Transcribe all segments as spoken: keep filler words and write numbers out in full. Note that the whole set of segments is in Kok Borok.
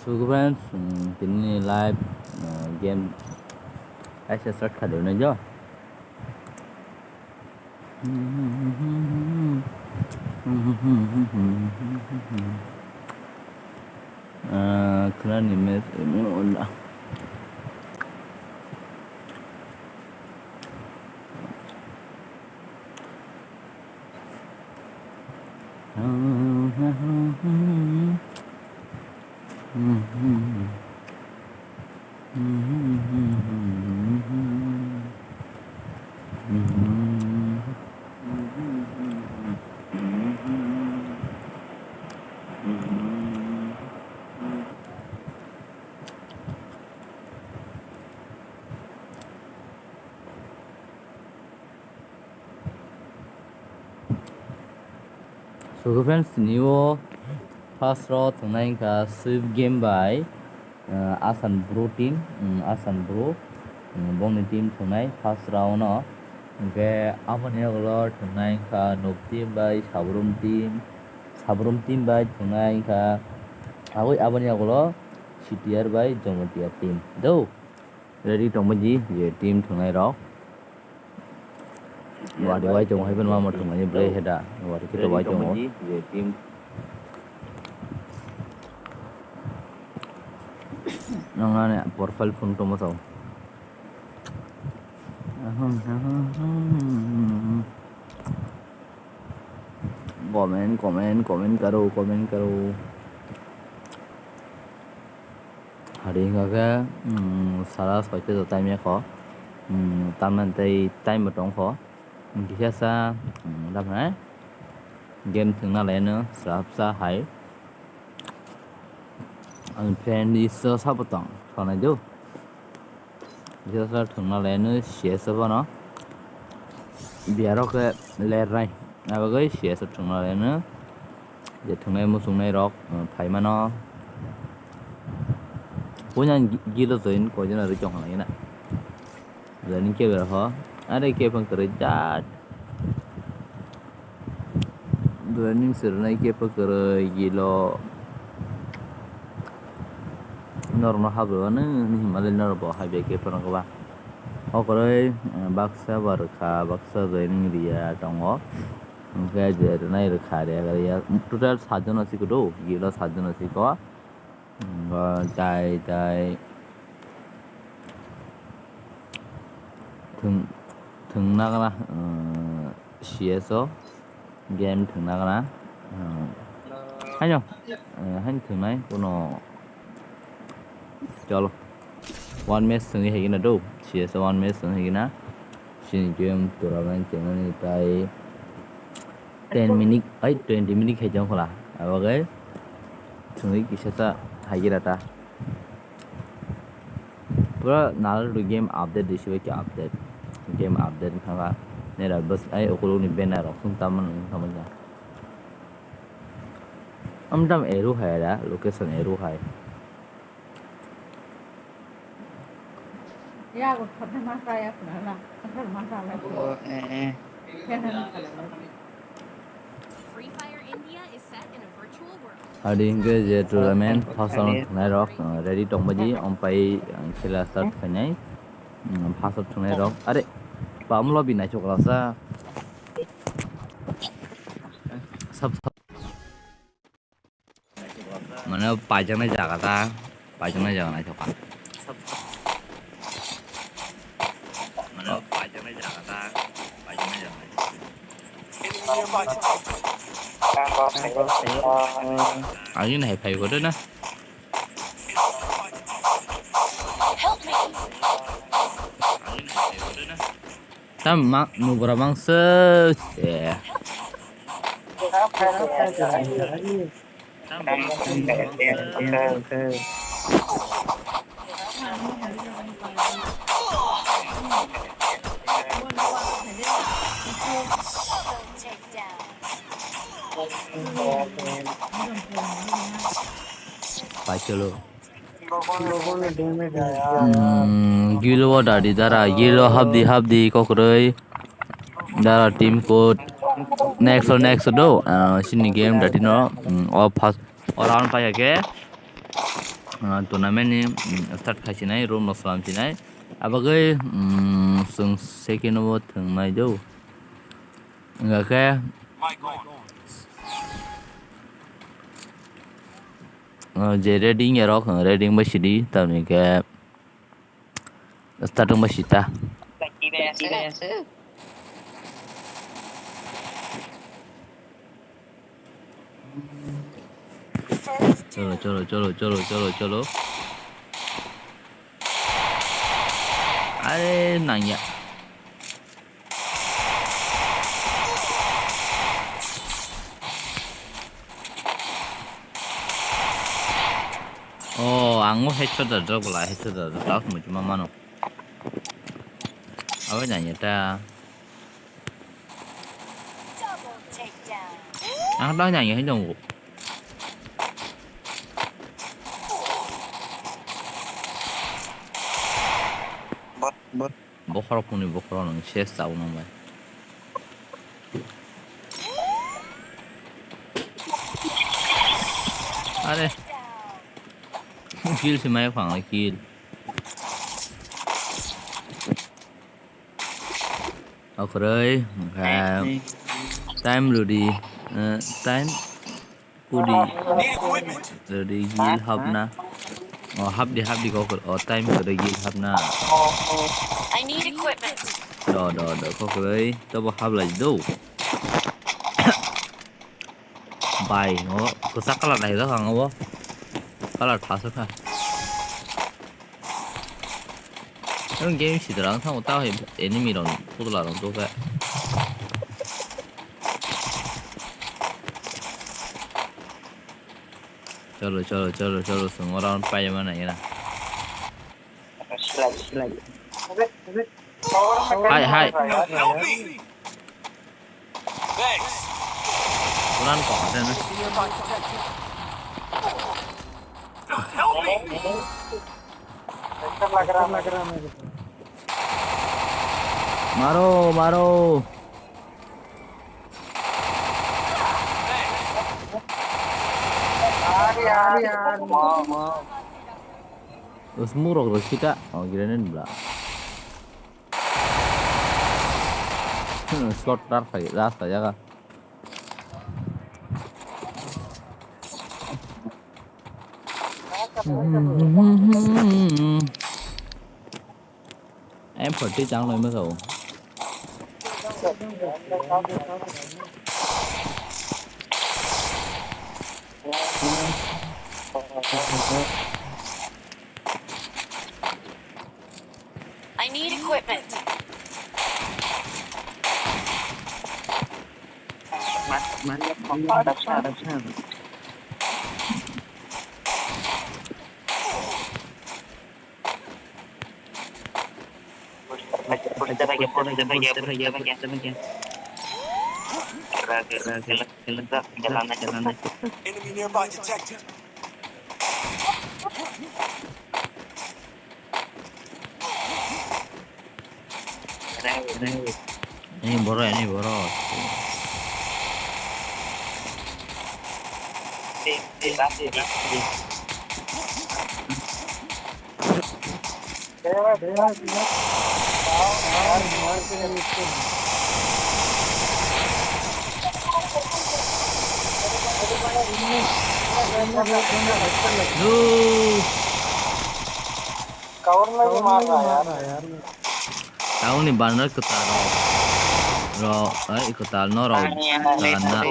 So friends, mm, tini live, uh, game kaisa start khadio nai jo. Uh, khlani match, So friends, tini o first round thwngnai wngkha Swift Game bai, uh, Asan Bro team, um, Asan Bro, um, bongni team thwngnai first round o. Hwnkhe aboni yagulo thwngnai wngkha Noob team bai Sabrum team, Sabrum team bai thwngnai wngkha. Agoi aboni yagulo C T R bai Jomotia team. Do. Ready tongbaidi je team thwngnai rok. Wadi wai tongo hai phano ma thwngmani belai heda. Wadi khe to wai tongo. Nang nani profile phone tongma tong. Comment, comment, comment karo, comment karo. Hari hingkha khe, mm, sara soita do time ya kho. Mm, tamni tei time bo tong kho. Kisa sa, mm, da phai game thwngna lai no srapsa hai. Ang friend iso sabo tong, thonai do. Kisa sa thwngna lai no C S O bono. Biyaro khe ler nai. Abagwi C S O thwngna lai no. Je thwngnai muchungnai rok, uh, phaimano. Puina gi-, gilo join koijon ari tong halai na. Joining ke bera ho. Are ke phang kwrwi jat. Joining sirnai ke phang kwrwi gilo. Norno habro anu ni himalai norbo habya ke phang kwba. Okoroi, uh, baksa barkha, baksa joining riya tongo. Hwnkhe je rwnai rwkha rega rega. Total saat jon asi kodo, gilo saat jon asi ko. Hwnkhe tai tai thwng, thwngna gana, uh, C S O game thwngna gana. Uh, haino, uh, haino thwngnai kuno. Cholo. One match thwngwi hai gana do. C S O one match thwngwi hai gana. Chini game tournament chengnani tai ten minute, ai, twenty minute hai jong khola. Abo gai thwngwi kisa sa hai gira ta. Pura Naruto game update disi bai khe update. Game update wngkha. Nera bas ai ukulukni banner rok thung tamani wngkha manya. Amtam eru hai da, location eru hai. Yago khorna ma kaya khorna la, khorna ma kala. Oh, eh, eh. Khorna ma kala. Free Fire India is set in a virtual world. Adi hingke je tournament first round thwngnai rok, uh, ready tongbaji, ompai, uh, khela start khainai. Um, first round thwngnai rok. Are, pamlo bi naithok rasa. Sab, sab. Mane paijaknai jaga ta, paijaknai jaga naithok kha. Mane paijaknai jaga ta, paijaknai jaga naithok kha. Ani nahai phai kho de na. Tam ma nubra bangsa. Eh. Pai chalo. Hmm, gilo o dadi dara, gilo habdi habdi kokroi. Dara team code. Next o, next o do. Ah, sini game dadi no. Hmm, o first, o round pai ke. ah, tournament ni, mm, start khai sinai, room no salam sinai. Abagwi, mm, chwng second o thwngnai do. Hingkha khe, ah, je rating yarok, ah, rating bai sidi, tamni khe starting bai sita. Cholo, cholo, cholo, cholo, cholo, cholo. Are nangya. Oh, ang o headshot da drop la, headshot da drop la, muchima mano. Abai nangya ta. Ang tang yang yang dong. Bot, bot. Bokhorok kuni bokhorok nang ses chao nang bai. Are. Kill si mai phang kill. Okhoroi, hwnkhe time rwdi, eh, time kudi rwdi heal hapna. Oh, hapdi, hapdi, kokhor-, oh, time kwrwi heal hapna. I need equipment. Do, do, do, kokhoroi, tobo haplai do. Bai, o kwchak colour naijak ang obo. Colour thasukha. Ang game sidra ang thango ta hai enemy rok putla rok dukha. Cholo, cholo, cholo, cholo, chungo round paiyama naina. Hai, hai. Help me! Thanks. Ulan kok ada na. Help me! Maro, maro. Smoke rok rw sita. Oh, grenade bla. Slot tar khai, ras khai jaga. M forty chang loi ma sao. I need equipment. Enemy nearby detected. Ini boro, ini boro. Tauni bandar kwtal rok. Rok, ai, kwtal no rok. Dana.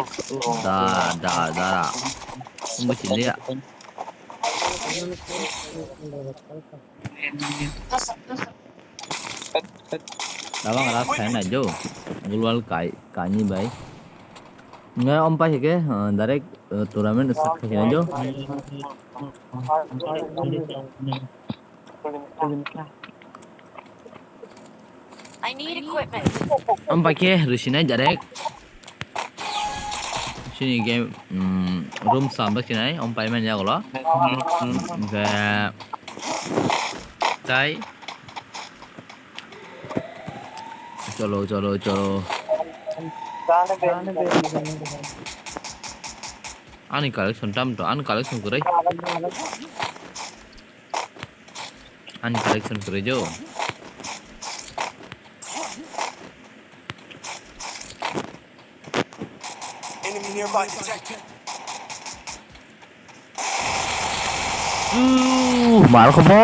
Da, da, da. Umbu chiliya. Tabang ras khai nai jo. Gulwal kai, kani bai. Ngai om pai ke, eh, direct, eh, tournament start khai nai jo. I need equipment. Om pai ke, rusinai direct. Sini game, mm, room sam bak sinai, om pai man yagulo. Hingke tai. Cholo, cholo, cholo. Ani collection tam to, ani collection kwrwi. Ani collection kwrwi jo. Enemy nearby detected. Uuu, mal kho bo.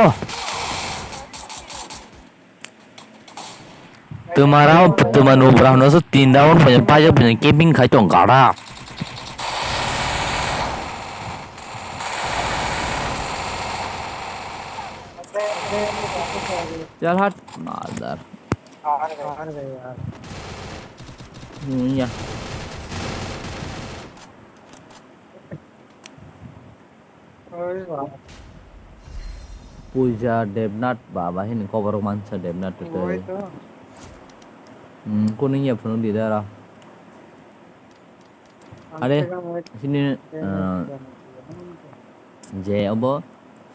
Twmara, twma nubra hwnwi se tin round paijak, paijak, paijak camping khai tong gara. Chal hat, mother. Hmm, ya. Puja Devnath baba hini koborok mansa Devnath tei. Hmm, kuning ya phunuk di dara. Are, sini, eh, je obo,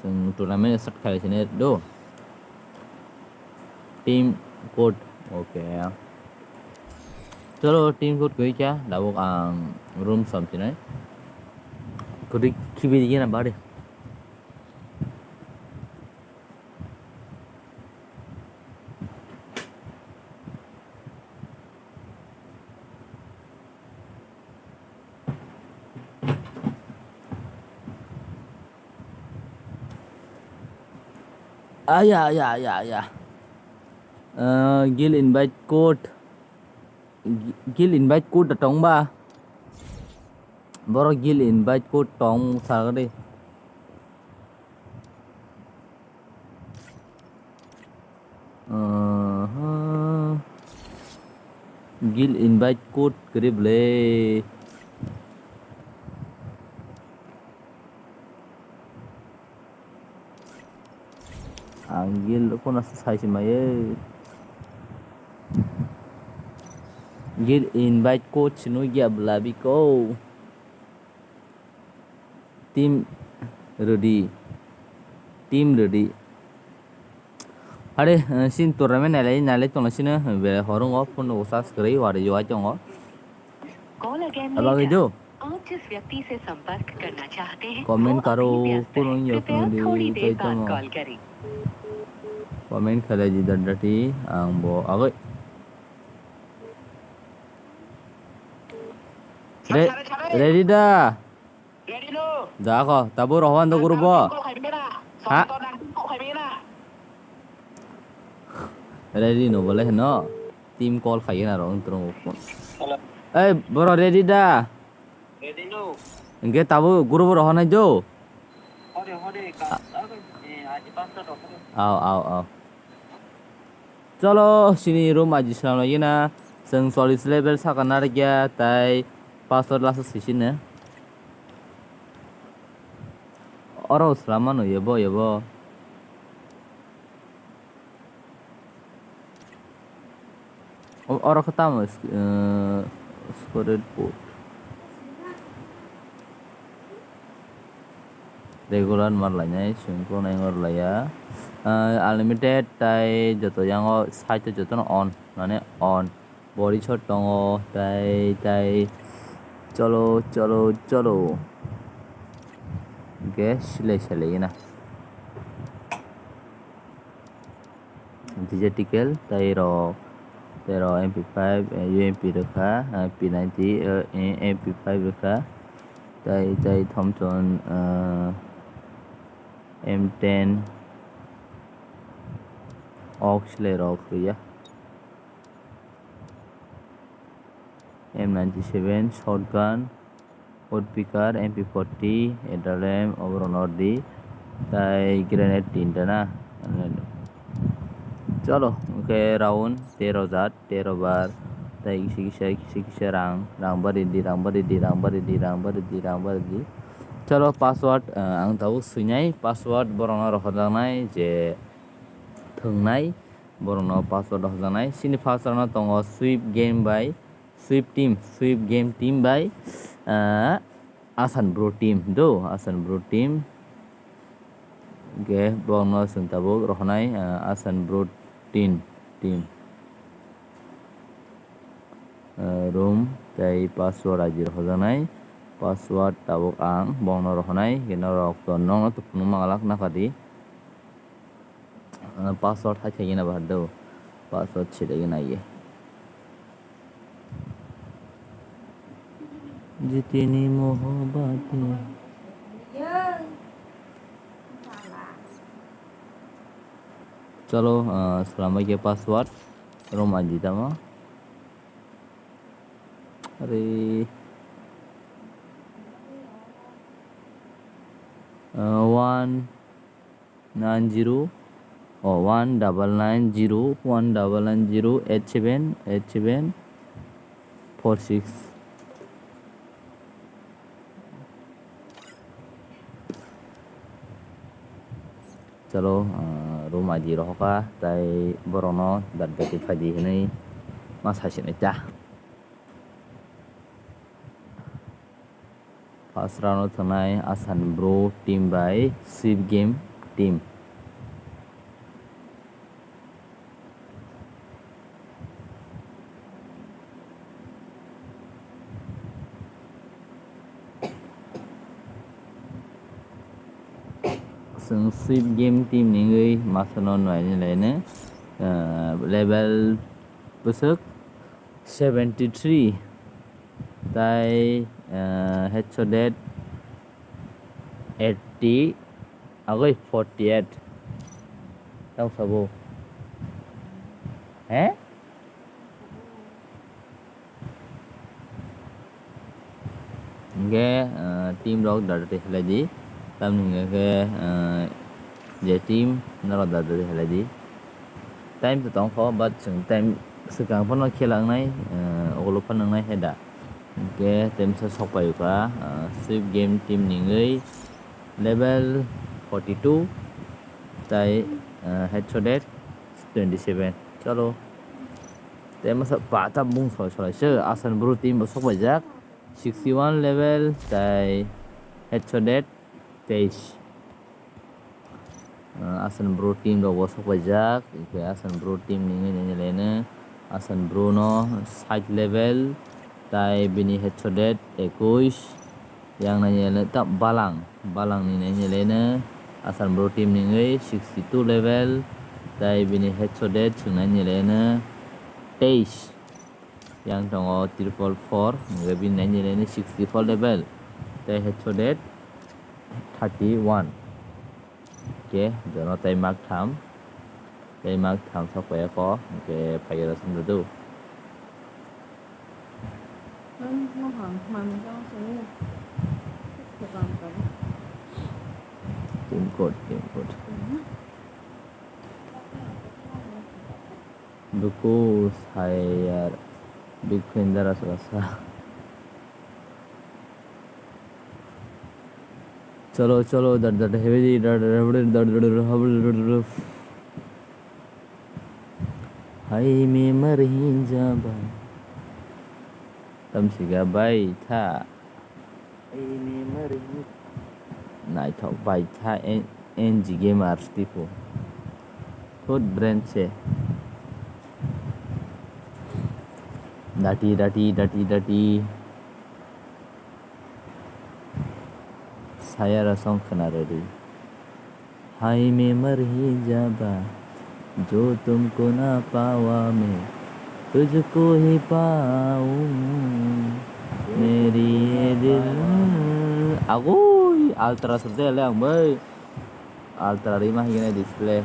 chwng tournament start khlai sini do. Team code, okay. Chalo, team code koi kya, dabok ang room som sinai. Kodi khibi di na bari. Aya, aya, aya, aya. Eh, guild invite code. Gi-, guild invite code da tong ba? Borok guild invite code tong sa de. Aha. Guild invite code kwrwi bwle. Ang guild phone asa sai se maye. Guild invite code sino ya bwla biko. Team ready. Team ready. Are, eh, sin tournament nailai, nailai tongla sino, eh, be horong o phone o charge kwrwi, wari yo ai tongo. Call again later. Abagwi do. आप जिस व्यक्ति से संपर्क करना चाहते हैं, comment वो अभी व्यस्त है। कृपया थोड़ी देर बाद कॉल करें। Comment karo, phone yo phone di kai tongo. Comment khalai di dati, ang bo agwi. Re-, ready da? Da kho, tabuk rohor do group o. Ha? Ready no bole heno. Team call khai na ro wng tong. Hello. Ei, boro ready da? Ready no. Hingke tabuk group o rohor nai do. Hode, hode, ka-, a-, eh, aji pasta rohor. Au, au, au. Cholo, sini room aji swnamlaina, chwng chollish level saka narwkya, tai password lasa sisino. Oro swlam mano yebo, yebo. O-, oro khe tamo, eh, scored board. Regular mar lainai, sungkro nai ngor laiya. Ah, unlimited tai joto yango side o jotono on, mane on. Body shot tongo, tai, tai. Cholo, cholo, cholo. Hingke silai, silai na. D J T K L, tai rok, tai rok M P five, eh, U M P rwkha, eh, P ninety, eh, eh, M P five rwkha, tai, tai Thompson, eh, M ten, ok silai rok rwya. M ninety-seven, shotgun, woodpecker, M P forty, Adalem, oborok nordi, tai grenade tinta na. Cholo, hwnkhe round tero jat, tero bar, tai kisa kisa, kisa kisa rang, rang baridi, rang baridi, rang baridi, rang baridi, rang baridi. Cholo, password, eh, ang tabuk swinai, password borokno rohorjaknai je thwngnai. Borokno password rohorjaknai. Chini first round o tongo Sweep Game bai Sweep Team, Sweep Game Team bai, ah, Asan Bro Team do, Asan Bro Team. Hingke borokno chwng tabuk rohornai, ah, Asan Bro Team, Team. Ah, room tei password aji rohorjaknai. Password tabuk ang borokno rohornai, hingke norok to, nokno to phunuk mangalak nakadi. Ano password hai khaigena bahar do. Password chilai gena ye. Jitini mohabate. Chalo, ah, swlambai khe password. Roma jitama. Are. Ah, one nine zero, oh, one double nine zero, one double nine zero, eight seven, eight seven, four six. Chalo, ah, room I D rohorkha, tai borokno dat beti phaidi hinwi ma saisinai ta. First round o thwngnai Asan Bro team bai Swift Game team. Chwng Swift Game team ni wngwi masa no nai nai laino, ah, level bwswk seventy three, tai, ah, headshot rate eighty, agoi forty eight. Tamo sabo? He? Hingke, ah, team rok dada de khlai di. Tamni hingke, ah, je team norok dada de khlai di. Time to tongkho, but chwng time swkang phano khela wngnai, ah, ulo phano wngnai hai da. Hingke temsa sokpai kha, ah, Swift Game team ni wngwi level forty two, tai, ah, headshot rate twenty seven. Chalo. Tei masa pata bung soi soi se Asan Bro team bo sokpaijak sixty one level, tai headshot rate teis. Ah, Asan Bro team rok bo sokpaijak, hingke Asan Bro team ni wngwi nai nai laino. Asan Bro no sait level, tai bini headshot rate ekuis. Yang nai nai laino ta Balang, Balang ni nai nai laino. Asan Bro team ni wngwi sixty two level, tai bini headshot rate chwng nai nai laino teis. Yang tongo triple four, hingke bini nai nai laino sixty four level, tei headshot rate thirty one. Hingke jono tei mak tham, tei mak tham sok paiya kho, hingke phaiyara song do. Team code, team code. Duku sayar, big fan dara sa sa. Chalo, chalo, dar, dar, heavy, dar, dar, dar, dar, dar, dar, dar. Hai me mar hi jaba. Tamsiga bai tha. Naithok bai tha N G Gamers tipo. Food brand se. Dati, dati, dati, dati. Saya rasong khna rwdi. Hai me mar hi jaba, jo tumko na pawa me, tujhko hi paunga, meri ye dil. Agoi, Ultra serde le ang bai. Ultra rima hi gana display.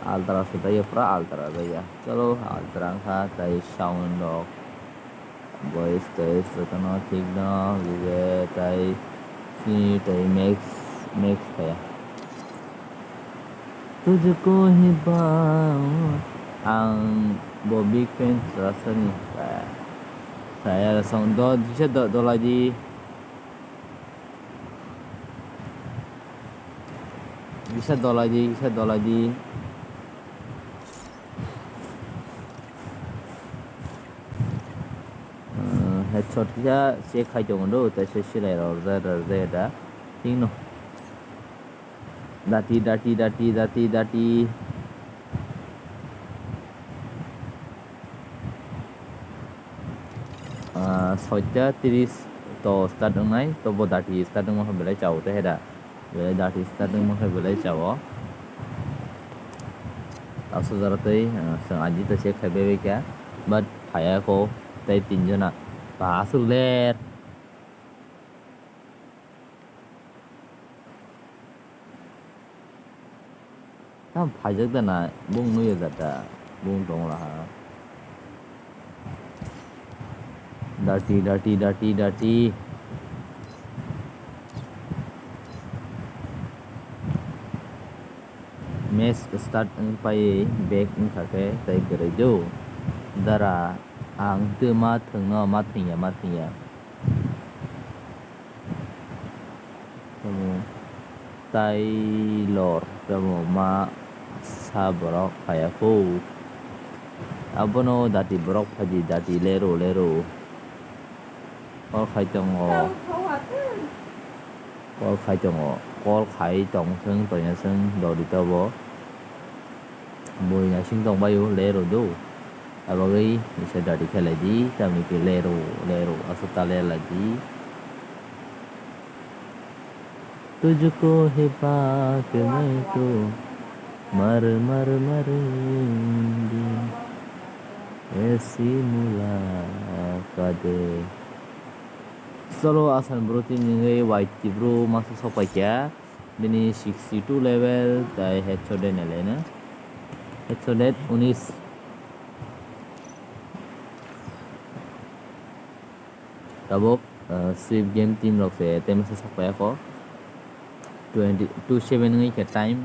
Ultra se taiya, pura Ultra taiya. Chalo, Ultra wngkha, tai sound rok, voice toice jotono thik no, je tai sini tai max, max kaya. Tujhko hi paunga, ang bo big fan Ultra sani. Saya song do, bisa do, dolai di. Kisa dolai di, kisa dolai di. Eh, headshot kisa check khai tongo do, tei se silai rok rwjak, rwjak da. Thik no. Dati, dati, dati, dati, dati. Ah, soita tris to start wngnai, to bo dati start wngma belai chao te heda. Belai dati start wngma khe belai chao. Aswk jora tei, ah, chwng aji ta check khai bai bai kha, but phaiya kho tei tinjona. Ba aswk ler. Tamo phaijak da na, bung nui ya da, bung tong la ha. Dati, dati, dati, dati. Match start wng pai back wng kha khe tei kwrwi do. Dara, ang twi ma thwngno, ma thwngya, ma thwngya. Tamo Tailor tamo ma sa borok phaiya kho. Abono dati borok phaidi, dati lero lero. Call khai tongo. Call khai tongo. Call khai tong thung toya thung dori tobo. Bui naising tong bai o lero do. Abagwi nisa dati khelai di, tamni khe lero lero aswk ta ler lai di. Tujhko hi paake main to mar mar mar di. Aisi mulaqat. Cholo, Asan bro team ni wngwi Y T bro masa sok pai kha. Bini sixty two level, tai headshot de nai laino. Headshot de unis. Tabuk, uh, Swift Game team rok se tei masa sok pai kho. Twenty two seven wngwi khe time.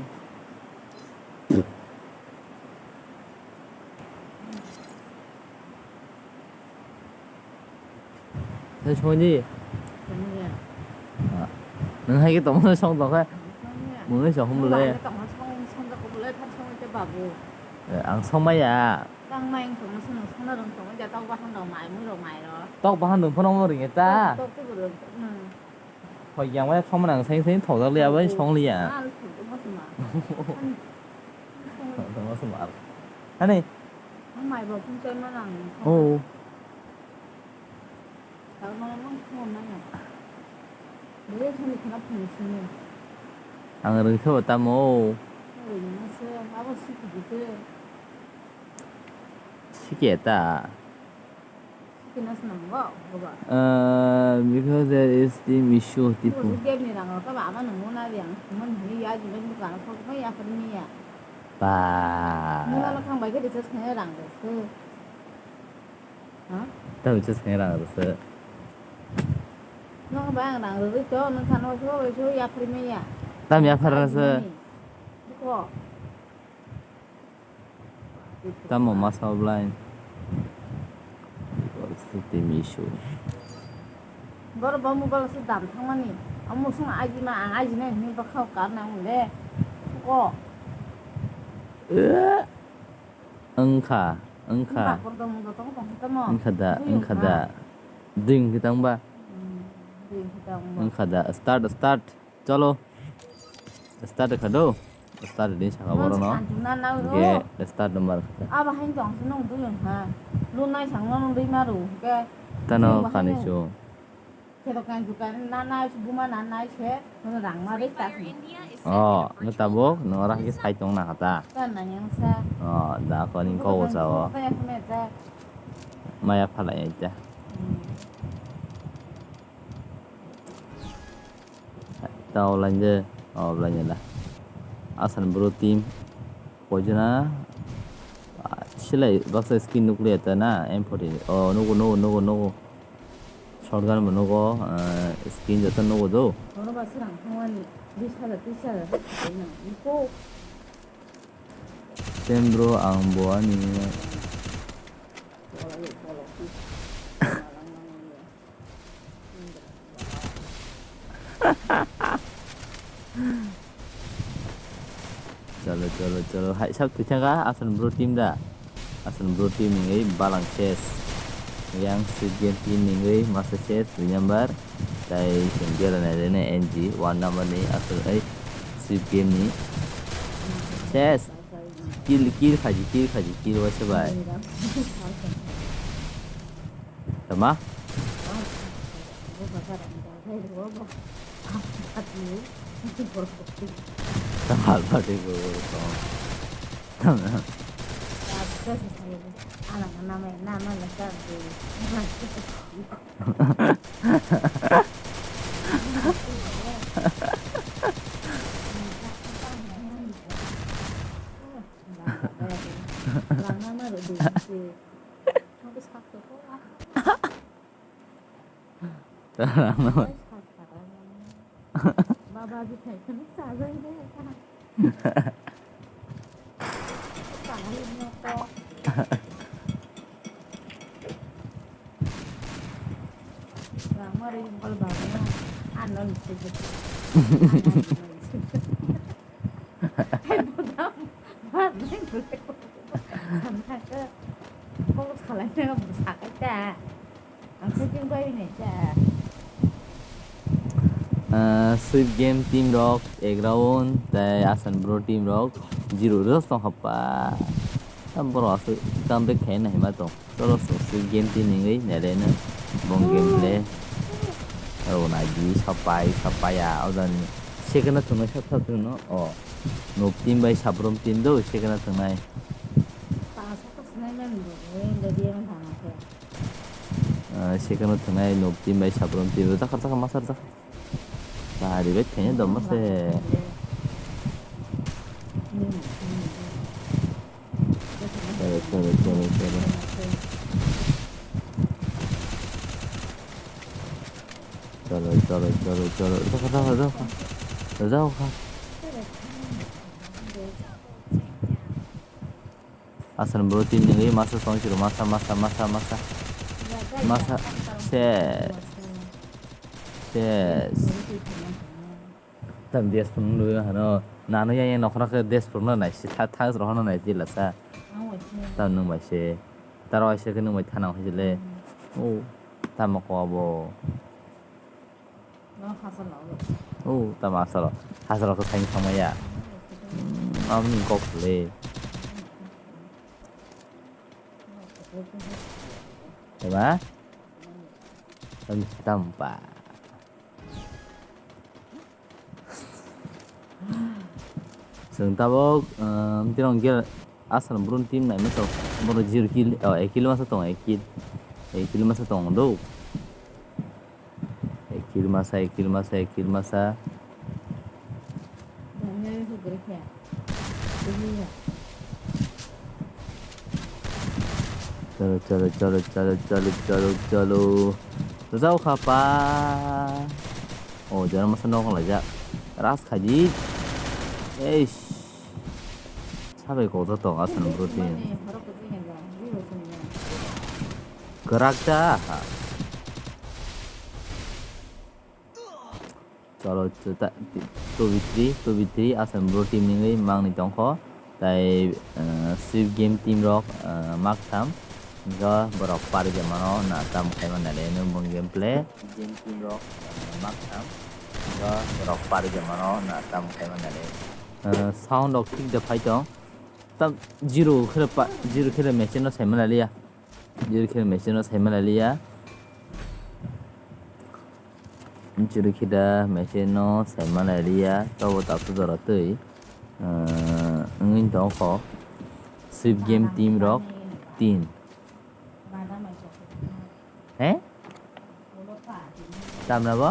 Tei songdi. Songya. Ah. Nwng hai khe tongmani song tongkha. Songya. Mwnwi song hwnle. Nwng hai khe tongmani song, song tongkha bwle, thar song tei babu. Eh, ang song maya. Tang mai wng tongma se nwng songna rwng tongwi da, tok bahan rok mai, mui rok mai rok. Tok bahan rwng phano omo rwngya ta. Tok, tok tei bo rwng, hmm. Hoi yang mai song mani ang seng seng thok jak liya bai song liya. Ah, thok tongma se ma. Thok tongma se ma. Hani? Ang mai bo phung chai ma nang. Oh. Ang no mang phone na ya. Bole thani khana phone sini. Ang rwngkhe bo tamo. Rwngma se, abo siki dite. Siki eta. Siki nas nanggo, goba. Uh, because there is team issue, tipo. Bo siki ni rang ka ba ama nang na yang, mon hi ya ji men ka ko ma ya phar ni ya. Ba. Mona la khang bai ke de ses ne rang de se. Ha? Tamo just khe rang rwse. Nwng bai ang rang rwgwi to, nwng thani uaisa uaisa yapharwi manya. Tam yaphar rwse. Biko. Tamo masa oblai. Siti misu. Boro bo mobile se dam thangmani. Amo sung aji ma ang aji nai hwnwi bwkhao kar nang le. Ko. Eh. Wngkha, wngkha. Wngkha da, wngkha da. Dui wngkha tangba. Wngkha da, start, start. Cholo. Start kha do. Start din saka boro no. Ge start number kha. Aba hain tong se nung dui wngkha. Lunai sang no nung dui maru. Ge. Tano khani chu. Khe dokan dukan na nai se buma na nai se, no rang ma rei ta. Oh, no tabuk, no ora ke sai tong na kata. Kan na yang sa. Oh, da ko ni ko sa o. Maya phala ya ta. Hmm. Tao lanje, oh, lanje la. Asan bro team. Poison na. Ah, silai baksa skin nukliya ta na, M forty. Oh, nugo, nugo, nugo, nugo. Shotgun bo nugo, ah, skin joto nugo do. Oro ba srang thangmani, bis hajar, tris hajar khe thangwi nang. Iko. Same bro, ang bo ani. Chalo, chalo, chalo. Hai, sab twi thangkha Asan bro team da. Asan bro team wngwi balang ses. Yang Swift Game team wngwi masa ses, dui number. Tai chwng gela nai rene N G, one number ni Asan, ai, Swift Game ni. Ses. Kill, kill khaji, kill khaji, kill waisa bai. Tama? Tangkal party ko ko. Baba bithai kheno chajai de. Kaham ni kok. Rang mari jongkol bagno ano ni se. Hai bodam. Ba nai bole. Samthang ko. Kok salai na sakai ta. Ang setting bai ni ta. Ah, Swift Game team rok ek round, tei Asan Bro team rok zero rok tong hapa. Tam borok aswk comeback khaina hima tong. Cholo, Swift Game team ni wngwi nalaino bong gameplay. Aro nai di sapai, sapai ya, o jani second o thwngnai, sap, sap thwngno, o. Noob team bai Sabrom team do, second o thwngnai. Paso ko sinai mani bo, eh, jadi yang thangna khe. Ah, second o thwngnai Noob team bai Sabrom team. Rwjak kha, rwjak kha, masa rwjak kha. Bahari bai thengya dom mase. Chalo, chalo, chalo, chalo. Chalo, chalo, chalo, chalo. Rwjak kha, rwjak kha, rwjak kha. Rwjak kha. Asan bro team ni masa tong siro, masa, masa, masa, masa. Masa, ses. Ses. Tam des pun lu hano. Nano yang yang nokra ke des pun na nai si tha, tha rohana nai jila sa. Tam nung bai se. Taro ai se ke nung bai thanang hai jile. Oh, tam ko abo. Oh, tamo asalo. Asalo khe saini thangmaya. Hmm, aboni kok le. Eba? Tam, tam pa. Chwng tabuk, um, tirong gel Asal brum team nai masa, boro zero kill, oh, ek kill masa tong, ek kill. Ek kill masa tong do. Ek kill masa, ek kill masa, ek kill masa. Chalo, chalo, chalo. Rwjak kha pa. Oh, jora masa nok laijak. Ras khaji. Eish. Sabai kok to tong asal bro team. Kwrak ta ha. Chalo, ta, two v three, two v three, asal bro team ni mangni tongkho. Tai, eh, Swift Game team rok, eh, maktham. Ga borok pari jamano na tam khai manya le nung bung gameplay. Game team rok, eh, maktham. Ga borok pari jamano na tam khai manya le. Eh, sound rok thik de phai tong. Tam zero khe pa, zero khe machine no sai manya liya. Zero khe machine no sai manya liya. Zero khe da machine no sai manya liya. Tobo tapsu jora twi. Eh, wngwi tongkho. Swift Game team rok tin. He? Tamna bo?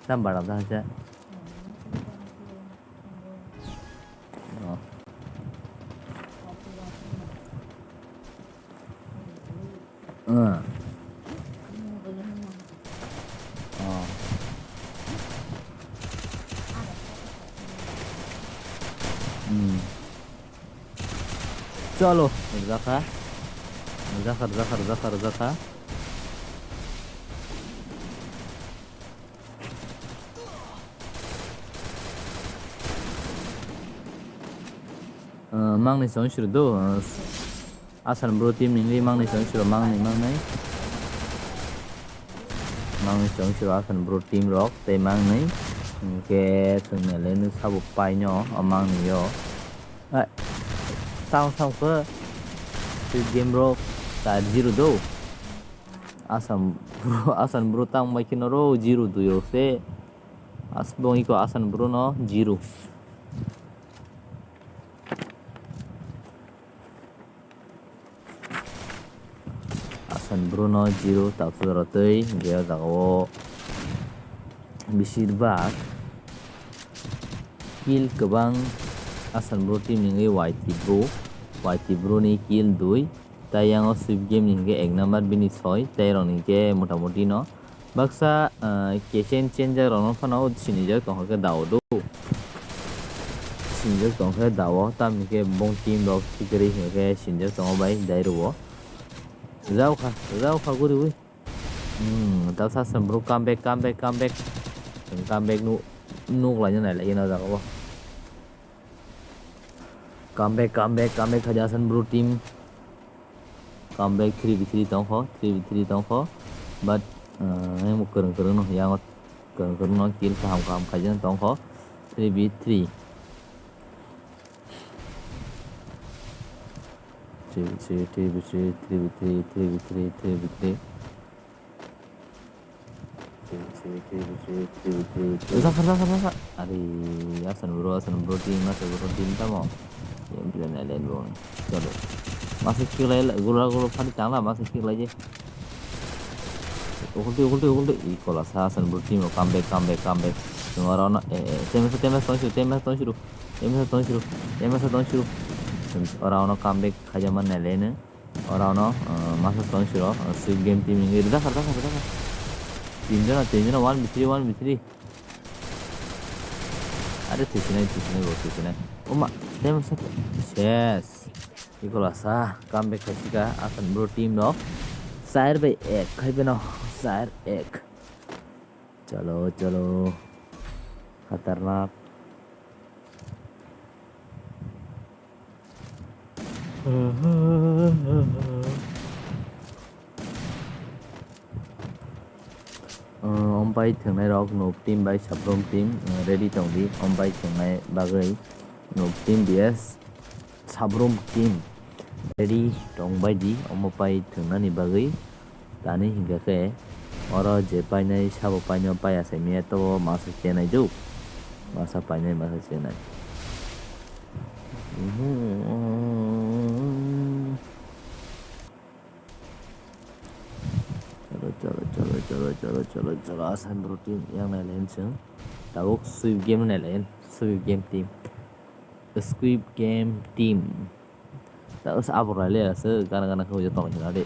Tam bara da hacha. Oh. Ah. Ah. Hmm. Chalo, rwjakha. Rwjakha, rwjakha, rwjakha, rwjakha. Ah, mangni chong suru do, ah, Asan bro team ni wngwi mangni chong suru, mangni, mangni. Mangni chong suru Asan bro team rok tei mangni. Hwnkhe chwng nai le nw sabo pai no, o mangni yo. Ai, tamo sam khe twi game rok ta zero do. Asam bro, Asan bro tamo bai khe noro zero dui rok se. Aswk iko Asan Bru no zero. Asan Bru no zero, tabsa jora twi, hwnkhe o jaga o beshirbak kill kwbang Asan Bru team ni wngwi Y T Bru, Y T Bru ni kill dui, tei yang o Swift Game ni hwnkhe ek number bini soi, tei rok ni hwnkhe mota moti no baksa, ah, K C N changer rok no phano sinijak tongkha khe da o do. Sinijak tongkha khe da o, tamni khe bong team rok tikiri hwnkhe sinijak tongo bai dai rw o. Rwjak kha, rwjak kha guriwi. Hmm, ta sa sem bro, come back, come back, come back. Come back nu-, nuk laina nai lai no jaga o. Come back, come back, come back khaja Asan Bru team. Come back three v three tongkho, three v three tongkho. But, uh, yang kwrwng kwrwng no, yang kwrwng kwrwng no kill kaham kaham khaijak tongkho. Three v three. Three v three, three v three, three v three, three v three, three v three. Zakar, zakar, zakar. Ari, Asan Bru, Asan Bru team, Asan Bru team tamo. Yang bilang lain lain bro. Coba. Masuk kick lai, gula gula padi tangla, masuk kick lai je. Ukul tu, ukul tu, ukul tu. Ih, kola sa Asan Bru team, come back, come back, come back. Semua orang, eh, eh, temas, temas tong siru, temas tong siru, temas tong siru, temas tong siru. Orang orang come back, khaja man lain lain. Ora ono, uh, masa tong siro, uh, Swift Game team ni. Dakar, dakar, dakar. Tinjona, tinjona, one v three, one v three. Are, thisinai, thisinai, bro, thisinai. Oma, tei masa, ses. Ikola sa, comeback khaisika, Asan Bru team no. Sair bai ek, khai beno, sair ek. Chalo, chalo. Khatarnak. Ompai thwngnai rok Noob team bai Sabrum team, uh, ready tong di. Ompai thwngnai bagwi Noob team V S Sabrum team ready tong bai di. Omo pai thwngnani bagwi. Tani hinkha khe oro je painai sabo paino paiya se miya to masa chenai juk. Masa painai masa chenai. Chalo, chalo, chalo, chalo, chalo, chalo, chalo, Asan Bru team yang nai lain chwng. Tabuk Swift Game nai lain, Swift Game team. Swift Game team. Ta us abor lai le aswk gana gana khe hujak tong sina de.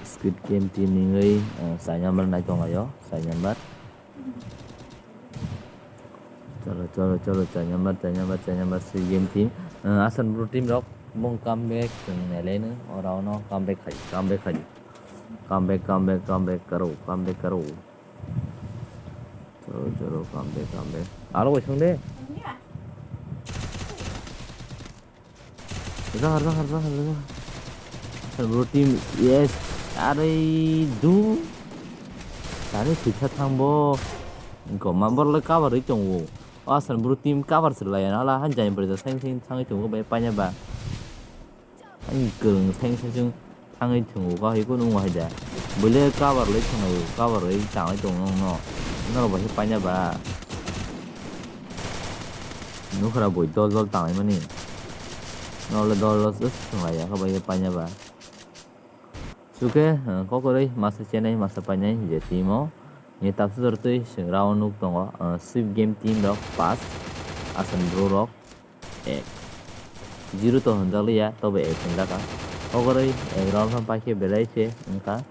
Squid Game team ni wngwi, eh, chai number nai tong laio, chai number. Chalo, chalo, chalo, chai number, chai number, chai number, Squid Game team. Eh, Asan Bru team rok bung comeback chwng nai lai no, ora ono comeback khai, comeback khai. Come back, come back, come back karo, come back karo. Chalo, chalo, come back, come back. Aro bai song de. Zahar, zahar, zahar, zahar. Bro team, yes. Are du. Tani thwitha thang bo. Engko ma bor le cover ri tongo. O Asan Bru team cover se laya na la han jai bari da seng seng thangwi tongo bai paina ba. Ani kwrwng seng seng seng thangwi thwngo, kahai kunu wngma hai da. Buile cover lai thwngo, cover lai tangwi tongo nokno. Norok bai khe paina ba. Nukhra bui dol dol tangwi mani. Norok le dol dol se thwnglai ya, khe bai khe paina ba. Chukhe, eh, kokoroi masa chenai, masa painai je team o. Ni tapsa jor twi swngra o nuk tongo, eh, Swift Game team rok pass, Asan Bru rok ek. Zero to hwnjak liya, tobo ek hwnjak kha. Oboroi ek round ham paikhe belai se wngkha.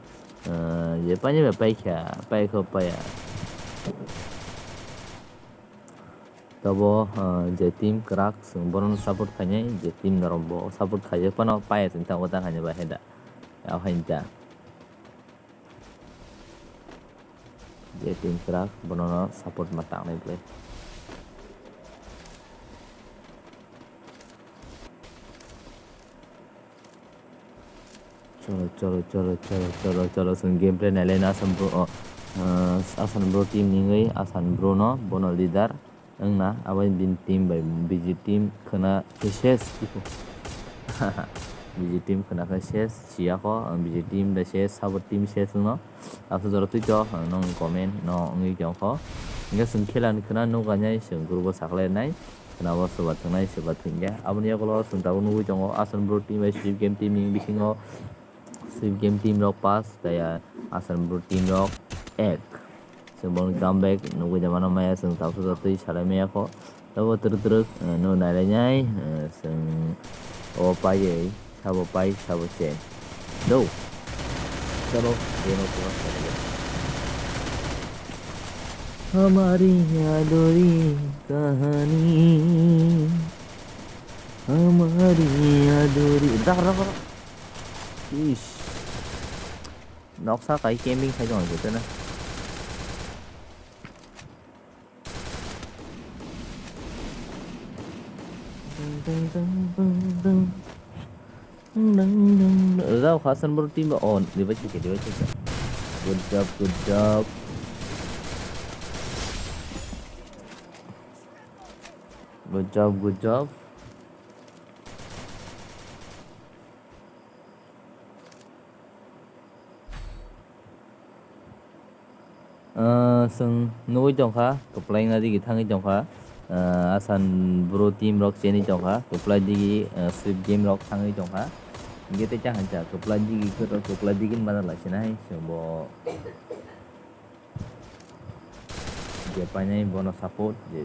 Eh, je paine bai paikha, paikho paiya. Tobo, eh, je team kwrak, chwng bono support khainai, je team norok bo support khaijak phano paiya chwng tongo ta khaina bai hai da. Abo hai da. Je team kwrak, bono no support ma tangnai bwlai. Cholo, cholo, cholo, cholo, cholo, cholo, chwng gameplay nai lai no Assam Bru, o, ah, Assam Bru team ni wngwi Assam Bru no bono leader wngna, abo bini team bai B G team khwna P C S tipo. B J team khna khe ses siya kho, ang B J team da ses, sabo team ses wngno. Abso jora twi to, ang nong comment no wngwi tong kho. Hingke chwng khela ni khna nukha nai, chwng group o saklai nai. Khna bo soba thwngnai, soba thwngya. Aboni yagulo chwng tabuk nugwi tongo, Asan Bro team bai Swift Game team ni bisingo. Swift Game team rok pass, tei Asan Bro team rok ek. Chwng boni comeback nugwi da mano maya, chwng tabuk jora twi salai maya kho. Tabo twrwk twrwk, eh, no nailainai, eh, chwng o paiwi sabo pai sabo che. Do. Chalo, game of course. Hamari adori kahani. Hamari adori. Rak, rak, rak. Ish. Noksa kai camping khai jong jete na. Ding, ding, ding, ding, ding. Ding, ding, ding. Rao Hasan Bro team ba on. Revive cheke, revive cheke. Good job, good job. Good job, good job. Ah, chwng nugwi tongkha, kwplaina digi thangwi tongkha. Ah, Asan Bro team rok chenwi tongkha, kwplai digi, ah, Swift Game rok thangwi tongkha. Hingke tei chahanja kwplai digi kwrwk, kwplai digi mana lai sinai chwng bo. Je painai bono support, je,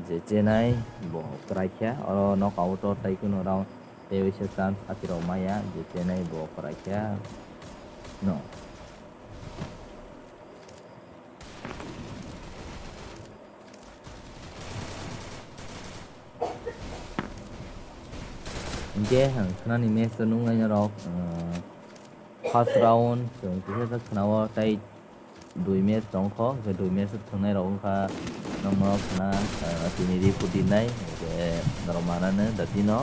je chenai bo kwraikha, oro knockout o tei kuno round tei waisa chance atirok maya, je chenai bo kwraikha no. Hingke ang khnani match o nuknai norok, ah, first round chwng kisa khe khwnao tei dui match tongkho, hwnkhe dui match o thwngnai rok wngkha, nokno khna, ah, tini ri phuti nai, hwnkhe norok mananw datino,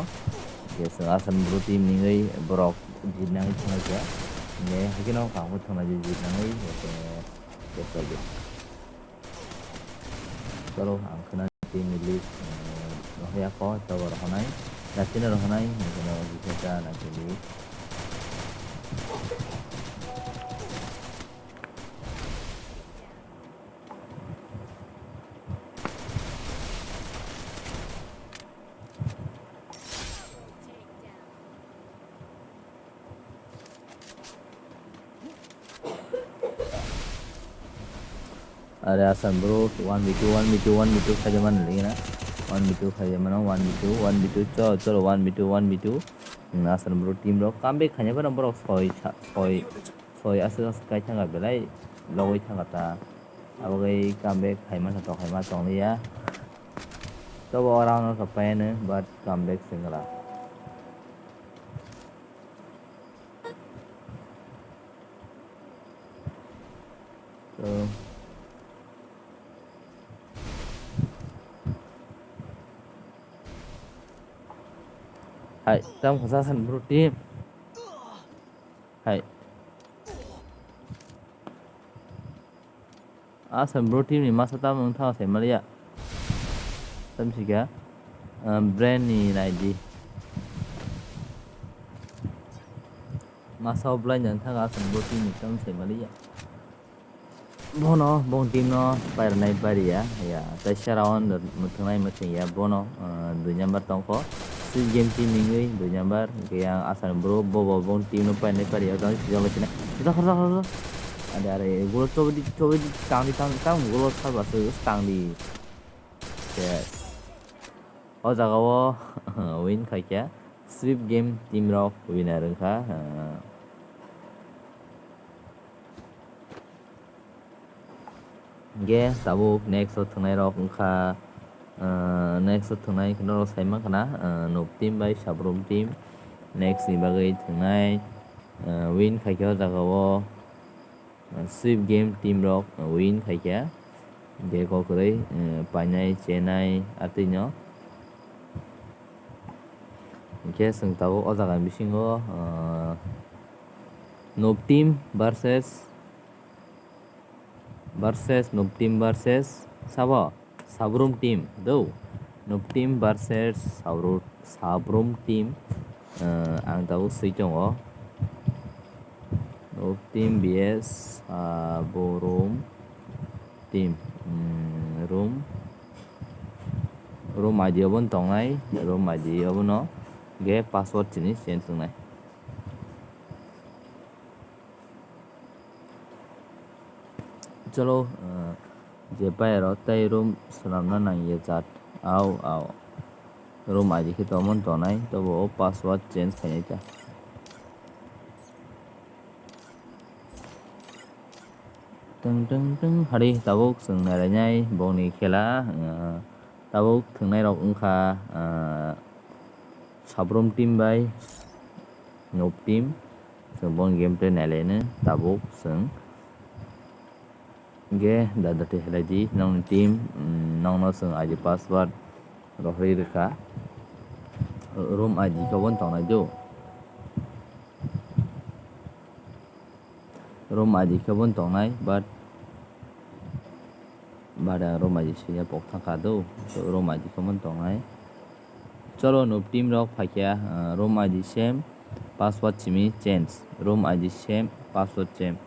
hwnkhe chwng Asan Bru team ningwi borok jitnani thwngnaikha, hwnkhe haikhe no kaham khe thwngnai jitnani, hwnkhe. Chalo, ang khna team ni list, eh, rohorya kho, tabok rohornai, datino rohornai, hwnkhe no jitnai ta na team list. Are Asan Bru, one v two, one v two, one v two khaijak mano lagi na. One v two khaijak mano, one v two, one v two, chalo, chalo, one v two, one v two. Hmm, Asan Bru team rok comeback khaina phano borok soi sa-, soi, soi aswk aswk kai thangkha belai logwi thangkha ta. Abo bai comeback khaima sa tong khaima tong liya. Tobo o round no kha pai ano, but comeback swngla. So. Hai, tam kha Asan Bru team. Hai. Asan Bru team ni masa tamo wngtha sai maliya. Tam sika, ah, brand ni naidi. Masa o blind wngtha Asan Bru team ni tam sai maliya. Bono, bong team no pairwnai pariya, ya, tei sera o mwthwngnai mwthwngya, bono, ah, dui number tongkho. Swift Game team wngwi dui number, hwnkhe yang Asan Bru, bo, bo, bong team no painai pariya, jang sijak lai sinai. Jang, jang, jang, jang. Ade, are, golo chobidi, chobidi, tangdi, tang, tang, golo salba se, tangdi. Yes. O jaga o win khaikha, Swift Game team rok winner wngkha. Ah. Hingke tabuk next o thwngnai rok wngkha, ah, next o thwngnai norok sai mankha na, ah, Noob team bai Sabrum team next ni bagwi thwngnai, ah, win khaikhe o jaga o, ah, Swift Game team rok win khaikhe, hingke kok kwrwi, ah, painai chenai atwi no. Hingke chwng tabuk o jaga ni bisingo, ah, Noob team versus versus Noob team versus sabo Sabrum team do. Noob team versus Sabru-, Sabrum team. Ah, ang tabuk swi tongo. Noob team B S, ah, bo room team, hmm, room, room I D obo no tongnai, room I D obo no ge password chini change wngnai. Cholo, ah, je bayaro tei room swnamna nangya jat. Au, au. Room I D khe tongmani tongnai, tobo o password change khainai ta. Teng, teng, teng, hari tabuk chwng nairainai bongni khela, ah, tabuk thwngnairok wngkha, ah, Sabrum team bai Noob team. Chwng bongni gameplay nailaino tabuk chwng. Ge da da te helai di nongni team, mm, nongno chwng I D password rohorwi rwkha. Room I D khe bo tongnai do. Room I D khe bo tongnai, but, but ang room I D swiya pok thangkha do. So, room I D khe bo tongnai. Cholo, Noob team rok phaikha, ah, room I D same, password simi change. Room I D same, password same.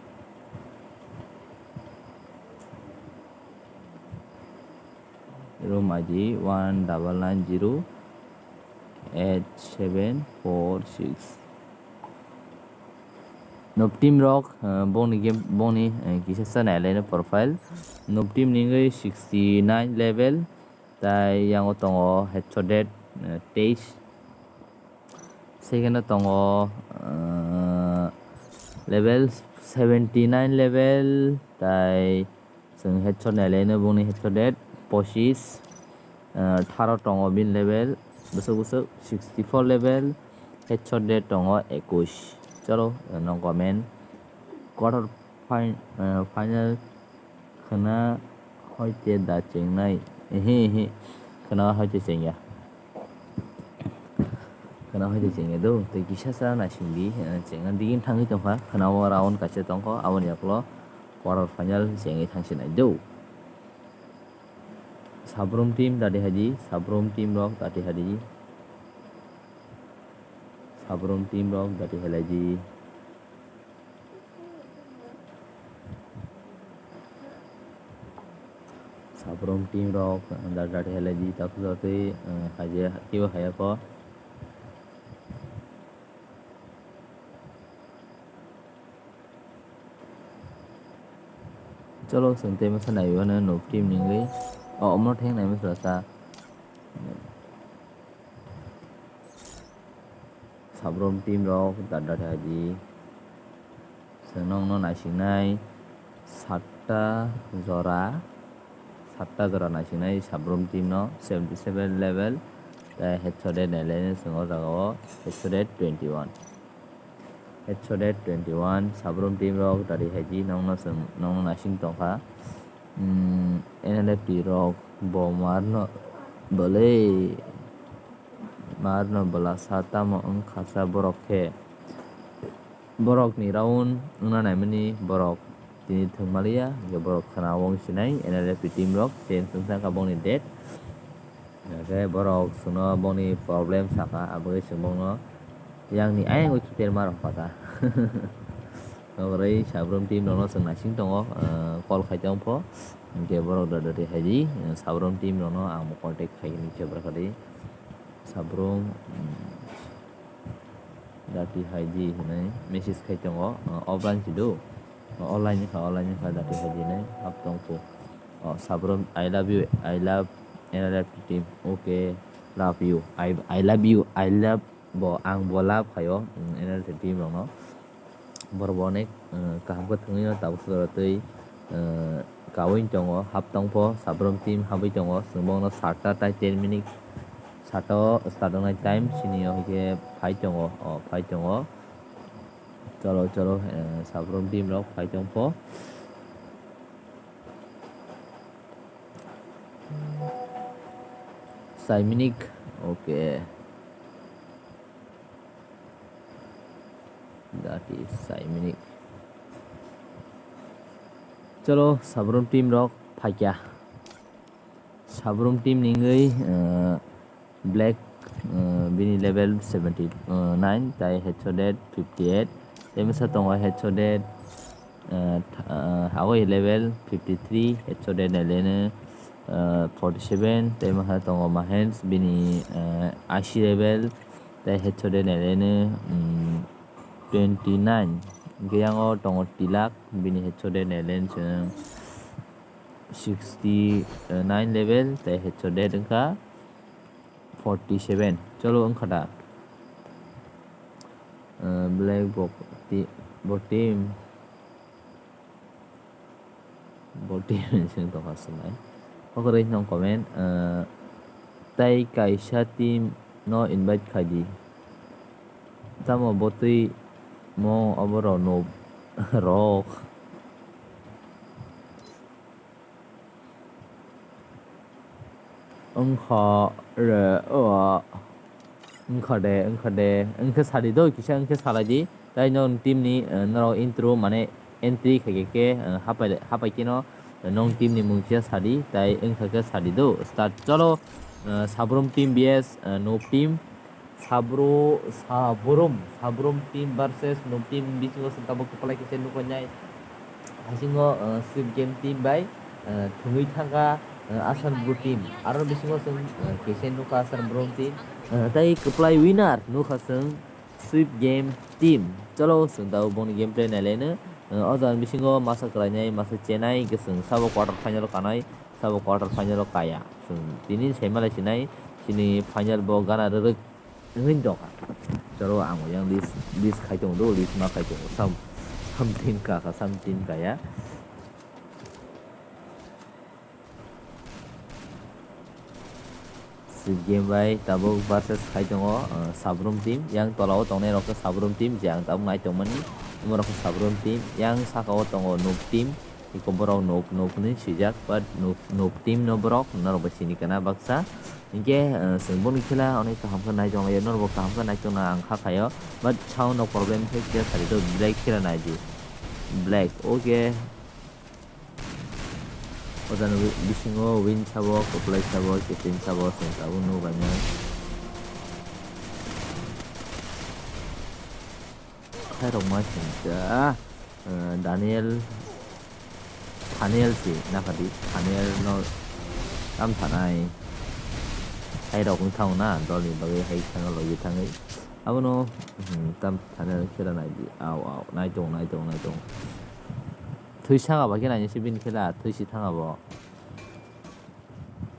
Room I D one double nine zero eight seven four six. Noob team rok, ah, bongni game, bongni, eh, kisa sa nailai no profile. Noob team ni wngwi sixty nine level, tai yango tongo headshot dead, eh, teis. Second o tongo, ah, level seventy nine level, tai chwng headshot nailai no bongni headshot dead pochis, ah, tharo tongo bini level, bwswk bwswk sixty four level, headshot dead tongo ekush. Cholo, no comment. Quarter fin-, ah, final khwna hoite da chengnai. Ehe, ehe. Khwna hoite chengya. Khwna hoite chengya do. Tei kisa sa naising di, eh, chengna digin thangwi tongkha. Khwna o round kaisa tongkho. Aboni yaklo quarter final chengwi thangsinai do. Sabrum team dati haidi, Sabrum team rok dati haidi. Sabrum team rok dati helaidi. Sabrum team rok da-, dati helaidi, takhuk jotwi, eh, haje kibo hayako. Cholo, chwng tei masa naiwi mano Noob team ni wngwi. O, omo theng nai masa sa. Sabrum team rok da-, da-, da di. Chwng nokno naisingnai satta jora, satta jora naisingnai Sabrum team no, seventy seven level, tei headshot dead nailai chwng o jaga o headshot dead twenty one. Headshot dead twenty one, Sabrum team rok dari hai di nokno chwng, nokno naising tongkha. Hmm, N L F T rok bo marno bwlwi. Marno bwla sa tamo wngkha sa borok khe. Borokni round wngna naimani borok tini thwng maliya, hwnkhe borok khwna wng sinai N L F T team rok change wngkha bongni date. Hwnkhe borok chwngno bongni problem saka, aboni chwng bongno yangni ayang o kiphilma rok pata. Nokrai Sabrum team rokno chwng naising tongo, ah, call khai tong pho. Hwnkhe borok da dati hai di, ah, Sabrum team rokno ang bo contact khai ni khe bwrwkha di. Sabrum, mm, dati hai di hinwi message khai tongo, ah, offline si do. Ah, online ni kha, online ni kha dati hai di hinwi hap tong pho. Oh, Sabrum, I love you, I love N L F T team. Okay, love you. I, I love you, I love bo, ang bo love khaio, mm, N L F T team rokno. Borok bo onek, eh, kaham khe thwngwi no tabuk sodora twi, eh, kaui tongo, hap tong pho, Sabrum team habwi tongo, chwng bongno satta tai ten minute, satta o start wngnai time, sini o hwnkhe phai tongo, o phai tongo. Cholo, cholo, eh, Sabrum team rok phai tong pho. Sai minute, okay. That is Saimini. Cholo, Sabrum team rok phaikya. Sabrum team ni wngwi, eh, Black, uh, bini level seventy nine, tai headshot rate fifty eight. Tei masa tongo headshot rate, uh, th-, uh, agoi level fifty three, headshot rate naileno, uh, forty seven. Tei masa tongo Mahens, bini, uh, eighty level, tei headshot rate naileno, um, twenty nine. Hingke yango tongo Tilak, bini headshot rate naileno chwng sixty nine level, tei headshot rate wngkha forty seven. Cholo wngkha da. Uh, Black Box ti-, bo team. Bo team sing tongkha swmai. Okoroi nong comment, uh, tai kaisa team no invite khai di. Tamo botwi mo oborok no rok. Wngkha re, o, wngkha de, wngkha de, wngkhe sadi do, kisa wngkhe salai di. Tai nong team ni, eh, norok intro mane entry khaikhe khe, eh, hapai, hapai kheno, eh, nong team ni mung kisa sadi, tai wngkha khe sadi do. Start cholo, eh, Sabrum team B S, eh, Noob team. Sabru-, Sabrum, Sabrum team versus Noob team bisingo chwng tabuk kwplai kisa nuknai. Hasingo, uh, Sweep Game team bai, uh, thwngwi thangkha, uh, Asan Bru team. Aro bisingo chwng, uh, kisa nukha Asan Bru team. Uh, tai kwplai winner nukha chwng Sweep Game team. Cholo chwng tabuk boni gameplay nailaino. Uh, o jaga bisingo masa kwlainai, masa chenai, hwnkhe chwng sabo quarter final o kanai, sabo quarter final o kaya. Chwng tini saimalai sinai, chini final bo gana rwrwk. Wngwi dok. Choro ang yang list, list khai tongo do, list ma khai tongo. Sam, something ka, ka, something ka ya. Sweep Game bai tabuk versus khai tongo, uh, Sabrum team. Yang tola o tongnai rok khe Sabrum team, je ang tabuk nai tongmani. Omo rok khe Sabrum team. Yang saka o tongo Noob team. Iko borok Noob, Noob hinwi swijak, but Noob, Noob team no borok, norok bai sini kana baksa. Hinkhe, eh, chwng boni khela onek kaham khe naitok laio, norok bo kaham khe naitok na ang kha khaio, but sound rok problem khe kisa sari tok, Black khela nai di. Black, okay. O jani wi-, bisingo win sabo, kwplai sabo, captain sabo, chwng tabuk nuk lainai. Khairokma singcha, eh, Daniel, Thaniel si naphadi, Thaniel no tam thanai. Khairok wng thango na, dolni bagwi hai kheno logi thangwi. Abono, hmm, tam Thaniel khela naidi. Au, au, naitongo, naitongo, naitongo. Thwi saka ba khe nainai se bini khela, thwi si thanga bo.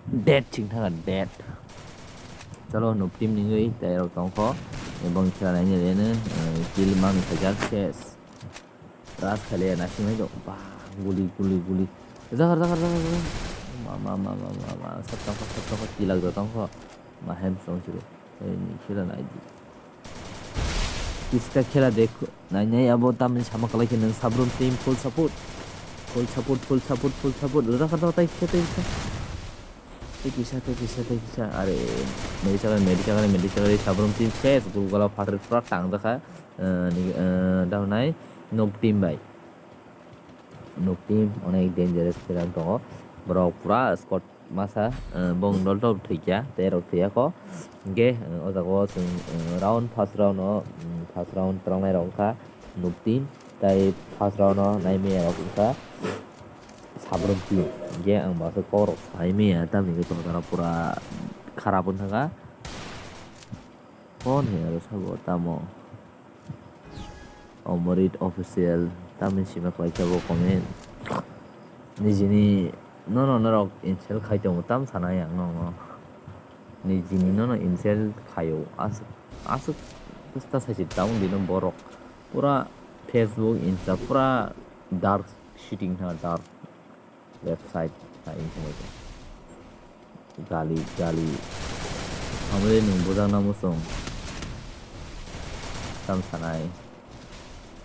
Dead ching thangkha, dead. Chalo, Noob team ni wngwi tei rok tongkho. Ebong khela naini reno, eh, kill mang khaijak, ses. Rush khaile nasing nai do. Bang, guli, guli, guli. Jagar, jagar, jagar, jagar. Ma, ma, ma, sat tongkho, sat tongkho, tilak do tongkho. Ma hem song siro. Tei ni khela naidi. Kiska khela dekho. Nai nai abo tamni sama kwlai khe nwng Sabrum team full support. Full support, full support, full support. Rwra kha tai kisa, tai kisa. Tai kisa, tai kisa, tai kisa. Are, medi chakari, medi chakari, medi chakari, Sabrum team ses. Gulgala phatar pura tang jakha. Eh, ni, eh, daw nai. Noob team bai. Noob team onek dangerous player tongo. Borok pura squad masa, eh, bong dol dol thwikya, tei rok thwiya kho. Hingke, eh, o jaga o chwng, eh, round, first round o, mm, first round twlangnai rok wngkha Noob team, tei first round o nai maya rok wngkha Sabrum team. Hingke ang bo aswk kok rok sai maya, tamni hwnkhe tongthok pura kharap wngkha. Hwn he aro sabo tamo. Omorit official tamni sima khlaikha bo comment. Nijini nono norok insult khai tongo tam sana yang nono. Nijini nono insult khaio aswk aswk ta saisi down dino borok. Pura Facebook, Insta pura dark shitting thang dark. Left side, ah, ini semua itu. Gali, gali. Hamle nung bujang na musung. Tam sanai.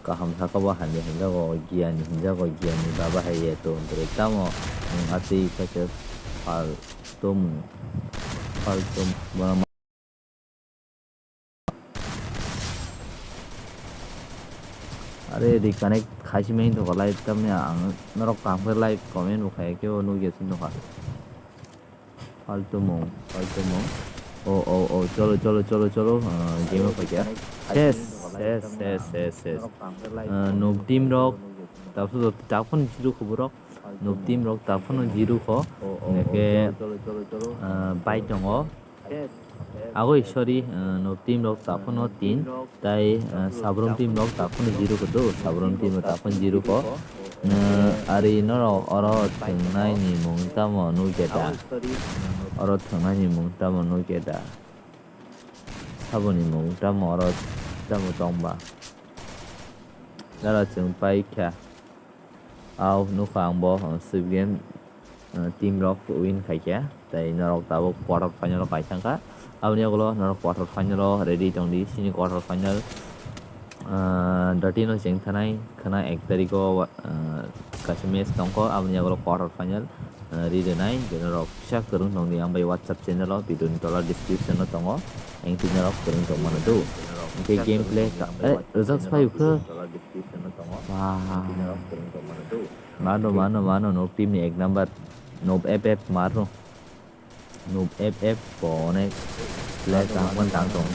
Kaham saka bo handi hinjago, giyani hinjago, giyani baba hai ye to, dere tamo, nung ati kaisa pal tum, pal tum, bona Are reconnect khaisi mani tongkha live tamni ang norok kaham khe live comment bo khaiya khe o nukya sini nokha. Faltu mung, faltu mung. Oh, oh, oh, cholo, cholo, cholo, cholo. Ah, game of kya? Ses, ses, ses, ses, ses. Ah, noob team rok. Tapos tapon jiru kho borok. Noob team rok tapon jiru kho. Neke, ah, bai tongo. Agoi, sorry, ah, noob team rok tapon tin. Tai, ah, sabrum team rok tapon jiru kho do. Sabrum team rok tapon jiru kho. Ah, ari norok oro thwngnai ni mung tamo nukya da? Oro thwngnai ni mung tamo nukya da? Saboni mung tamo oro tamo tongba? Dara chwng pai kha. Au nukha ang bo, uh, Swift Game, uh, team rok win khai kha. Tai norok tabuk quarter final o kaisang kha. Aboni yagulo norok quarter final o ready tong di. Sini quarter final, uh, Dati no cheng thanai khana ek tarikh o, uh, kaisa match tong kho. Aboni yagulo quarter final. Ah, ri rwnai, norok kisa kwrwng tong di ang bai WhatsApp channel o, video ni tola description o tongo, ang twi norok kwrwng tong mano do. Hwnkhe gameplay ka, eh, results phai ukhe. Wah. Mano, mano, mano, noob team ni ek number, noob F F maro, noob F F bo onek player kaham khe tang tong.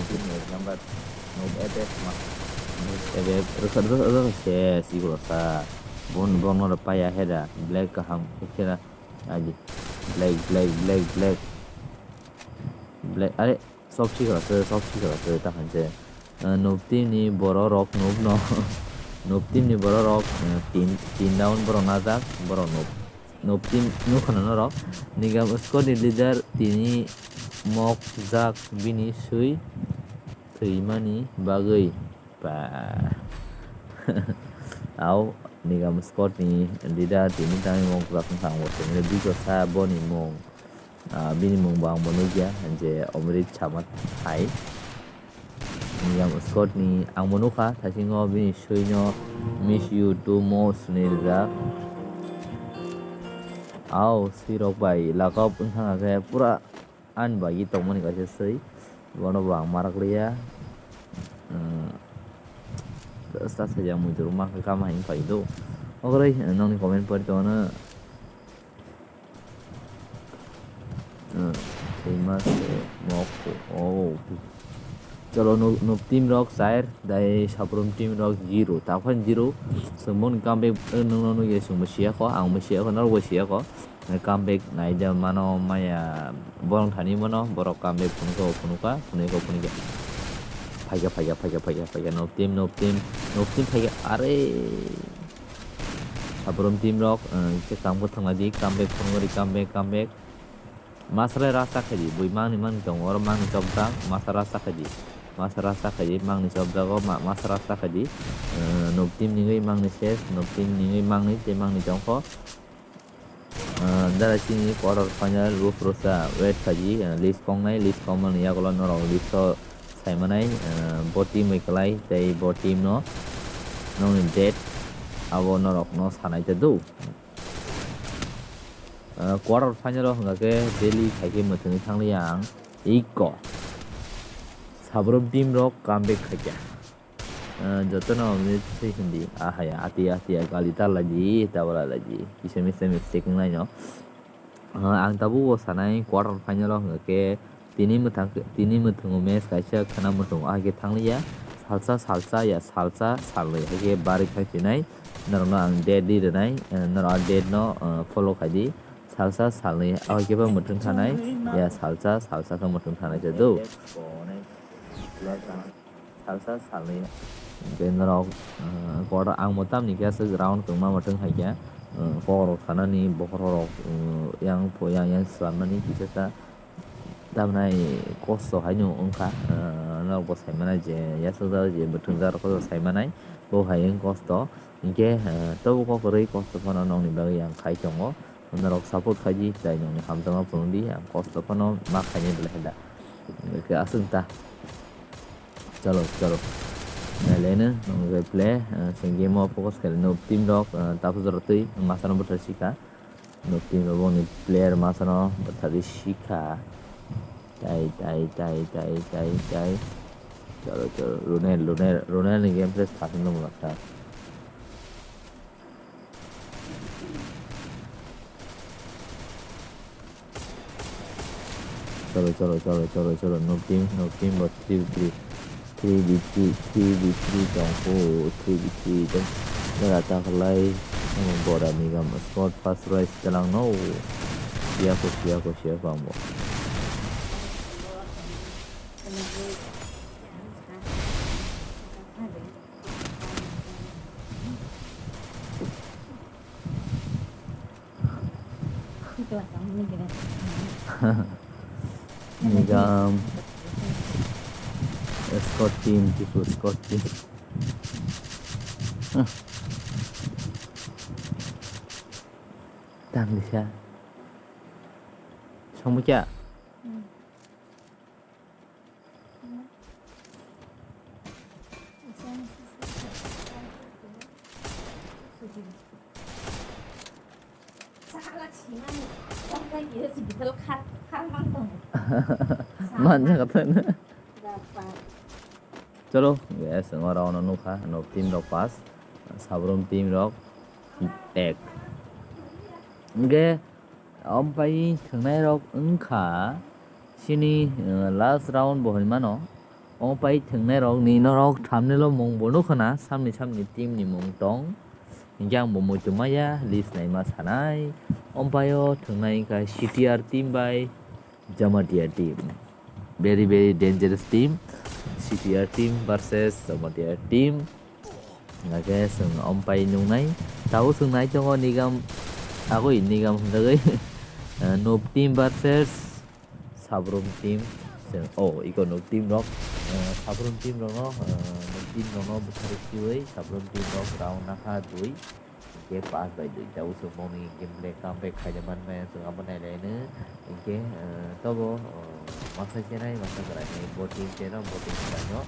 Noob F F, rwkha, rwkha, rwkha, ses, igoro sa. Bon, bon, no paya heda, black kaham, khe da. Aji. Black, black, black, black. Black, are, sob sikra se, sob sikra se, ta hanse. Eh, noob team ni borok rok noob no. Noob team ni borok rok, eh, tin, tin round borok najak, borok noob. Noob team nukha na norok. Nigam squad ni leader tini mok jak bini sui thwimani bagwi. Ba. Au, Nigam squad ni leader tini tangwi mung kwrak wngkha, ang bo tongmani video sa boni mung. Ah, bini mung bo ang bo nukya, je Omrit Sama hai. Nigam squad ni ang bo nukha, thaisingo bini suino miss you too much ni rijak. Au, sui rok bai lakop wngkha khe pura. Ani bagwi tongmani kaisa swi, bono bo ang marak liya. Sa saya mujur ma kha kama hin pai do. Okroi nongni comment pori tongno. Famous mok oh. Cholo noob team rok chair, dai sabrum team rok zero, taphani zero. Sumon comeback nongno nugya sumbo siya kho, ang bo siya kho, norok bo siya kho. Comeback naida mano maya borok thani mano borok comeback phunukha phunukha phunukha phunukha phaikha phaikha phaikha phaikha phaikha noob team noob team noob team phaikha are sabrum team rok khe tangbo thangna di comeback phunukha di comeback comeback masra rasa khaidi bui mangni mangni tongo oro mangni chopjak masra rasa khaidi masra rasa khaidi mangni chopjago masra rasa khaidi noob team ningwi mangni ses noob team ningwi mangni tei mangni tongkho. Dara chini quarter final roof rosa wet khaji list kongnai list kongmani yagulo norok list o saimanai bo team bai kwlai tei bo team no nongni date abo norok no sanai ta do. Quarter final o hwnga khe daily khaikhe mwthangwi thangliya ang iko sabrum team rok comeback khaikha. Jotono omni twi hindi ahaya ati ati gali ta laji tabra laji kisa misa mistake wngnaino. Ang tabuk o sanai quarter final o hwnga khe tini mwthang tini mwthwngo match kaisa khwna mwthwngo ahai khe thangliya salsa salsa ya salsa salnwi hai khe barwi thang sinai norokno ang date ri rwnai norok a date no follow khaidi salsa salnwi ahai khe bo mwthwng thanai ya salsa salsa khe mwthwng thanai se do. Salsa salnwi. Hwnkhe norok, ah, kotor ang bo tamni khe aswk round kwbangma mwthwng hai khe, ah, kokrok sanani bokhorok, ah, yang po yang yang swlamnani kisa sa tamnai kosto haino wngkha, ah, norok bo saimanai je yasakjak je mwthwngjak rok saimanai bo hai wng kosto. Hinkhe, ah, tabuk kok kwrwi kosto phano nokni bagwi ang khai tongo. Norok support khaidi, tai nokni hamjakma phunukdi, ang kosto phano ma khainai belai khe da. Hwnkhe aswk ta. Chalo, chalo. Naileno, nokni bai play, ah, chwng game o focus khailai no team rok, ah, tabuk jora twi, masano bwthar sikha. No team rok boni player masano bwtharwi sikha. Tai, tai, tai, tai, tai, tai. Chalo, chalo. Runel, Runel, Runel ni gameplay satung tongmwlakha. Cholo, cholo, cholo, cholo, cholo. Noob team, noob team bo three v three. Three v three, three v three tong kho, three v three tong. Nera ta khlai, omo bora ni gam squad first prize talang no. Siya ko, siya ko, siya ko ambo. Nigam. Squad team, people squad team. Tang lisa. Songmukya. Man jaga thana. Cholo, guys, ang oro no nukha, noob team rok pass, Sabrum team rok ek. Hingke, Ompai thwngnairok wngkha chini, eh, last round bo hinmano. Ompai thwngnairokni norok thumbnailo mung bo nukha na, samni samni teamni mung tong. Hinkhe ang bo muitu maya, list naima sanai. Ompaio thwngnai wngkha C T R team bai Jamatia team. Very, very dangerous team. C T R team versus Jamatia team. Hingkhe chwng Ompai nungnai. Tabuk chwng nai tongo Nigam, agoi Nigam hwnjagoi. Eh, Noob team versus Sabrum team. Chwng, oh, iko Noob team rok. Eh, Sabrum team rok no, eh, Noob team rok no bwtharwi khiui Sabrum team rok round nakha dui. Hingke pass bai dui ta usuk boni gameplay comeback khaina manmaya chwng abo nailaino. Hingke, eh, tobo, eh, masa chenai, masa kwrainai, bo team cheno, bo team kwraino.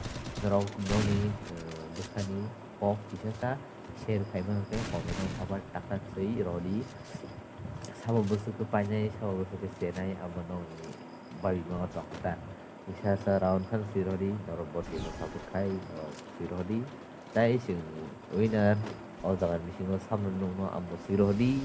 Norok nokni, eh, bwsani kok kisa sa share khaima hwnkhe comment o sabar taka swi rodi. Sabo bwswk khe painai, sabo bwswk khe chenai, abo nokni babi mano tongkha ta. Kisa sa round khan swi rodi, norok bo team o support khai, norok swi rodi. Tai chwng winner o jaga bisingo samno nukno ang bo swi rodi,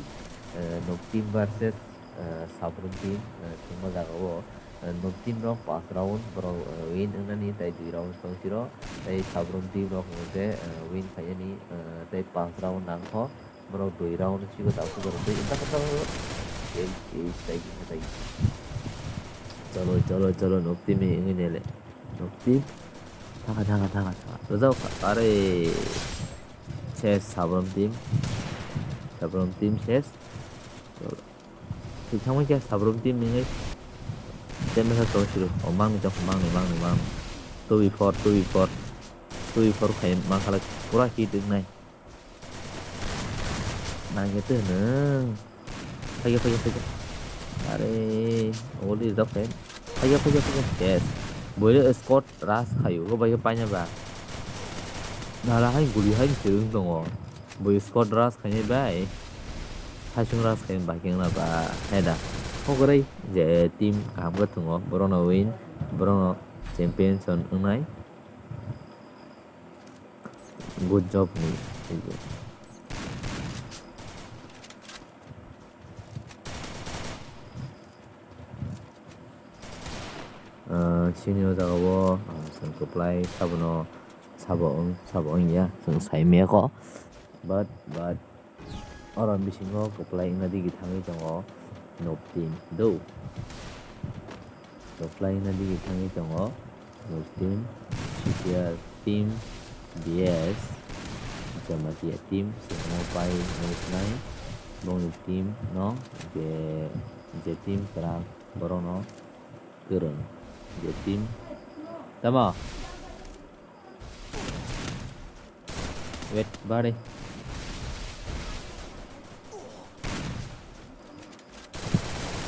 eh, Noob team versus, eh, Sabrum team, eh, thwngma jaga o, eh, Noob team rok pass round borok, eh, win wngnani tai dui round tong siro tai Sabrum team rok hwnkhe, eh, win khainani, eh, tai pass round nangkho borok dui round sigo tabuk borok tei cholo, cholo, cholo, Noob team ni wngwi nele. Noob team. Thaka, thaka, thaka, thaka. Rwjak kha. Are. Ses, Sabrum team. Sabrum team ses. Cholo. Thik thangma khe Sabrum team ni. Tei masa tong siro. O, mangni tong, mangni, mangni, mangni. Two v four, two v four. Two v four khai mangkhala pura hit wngnai. Nangya twi hwnwi. Phaiya, phaiya, phaiya. Are, abo di rijak khe. Phaiya, phaiya, phaiya. Yes. Boile squad rush khaio, obo bai paina ba. Nala hai guli hai chirung tongo. Boi squad rush khainai bai. Haisung rush khainai bai khe wngna ba. Heda. Hokrai je team kaham khe thwngo. Borokno win, borokno champion son wngnai. Good job ni. Ah, chini o jaga o, ah, chwng kwplai sabono sabo wng, sabo wng ya, chwng sai maya kho. But, but, oro bisingo kwplai wngna digi thangwi tongo Noob team do. Kwplai wngna digi thangwi tongo Noob team, C T R team, B S, Jamatia team, chwngno pai nuknai bongni team no je, je team kwrak borokno kwrwng je team tamo. Wait, bari.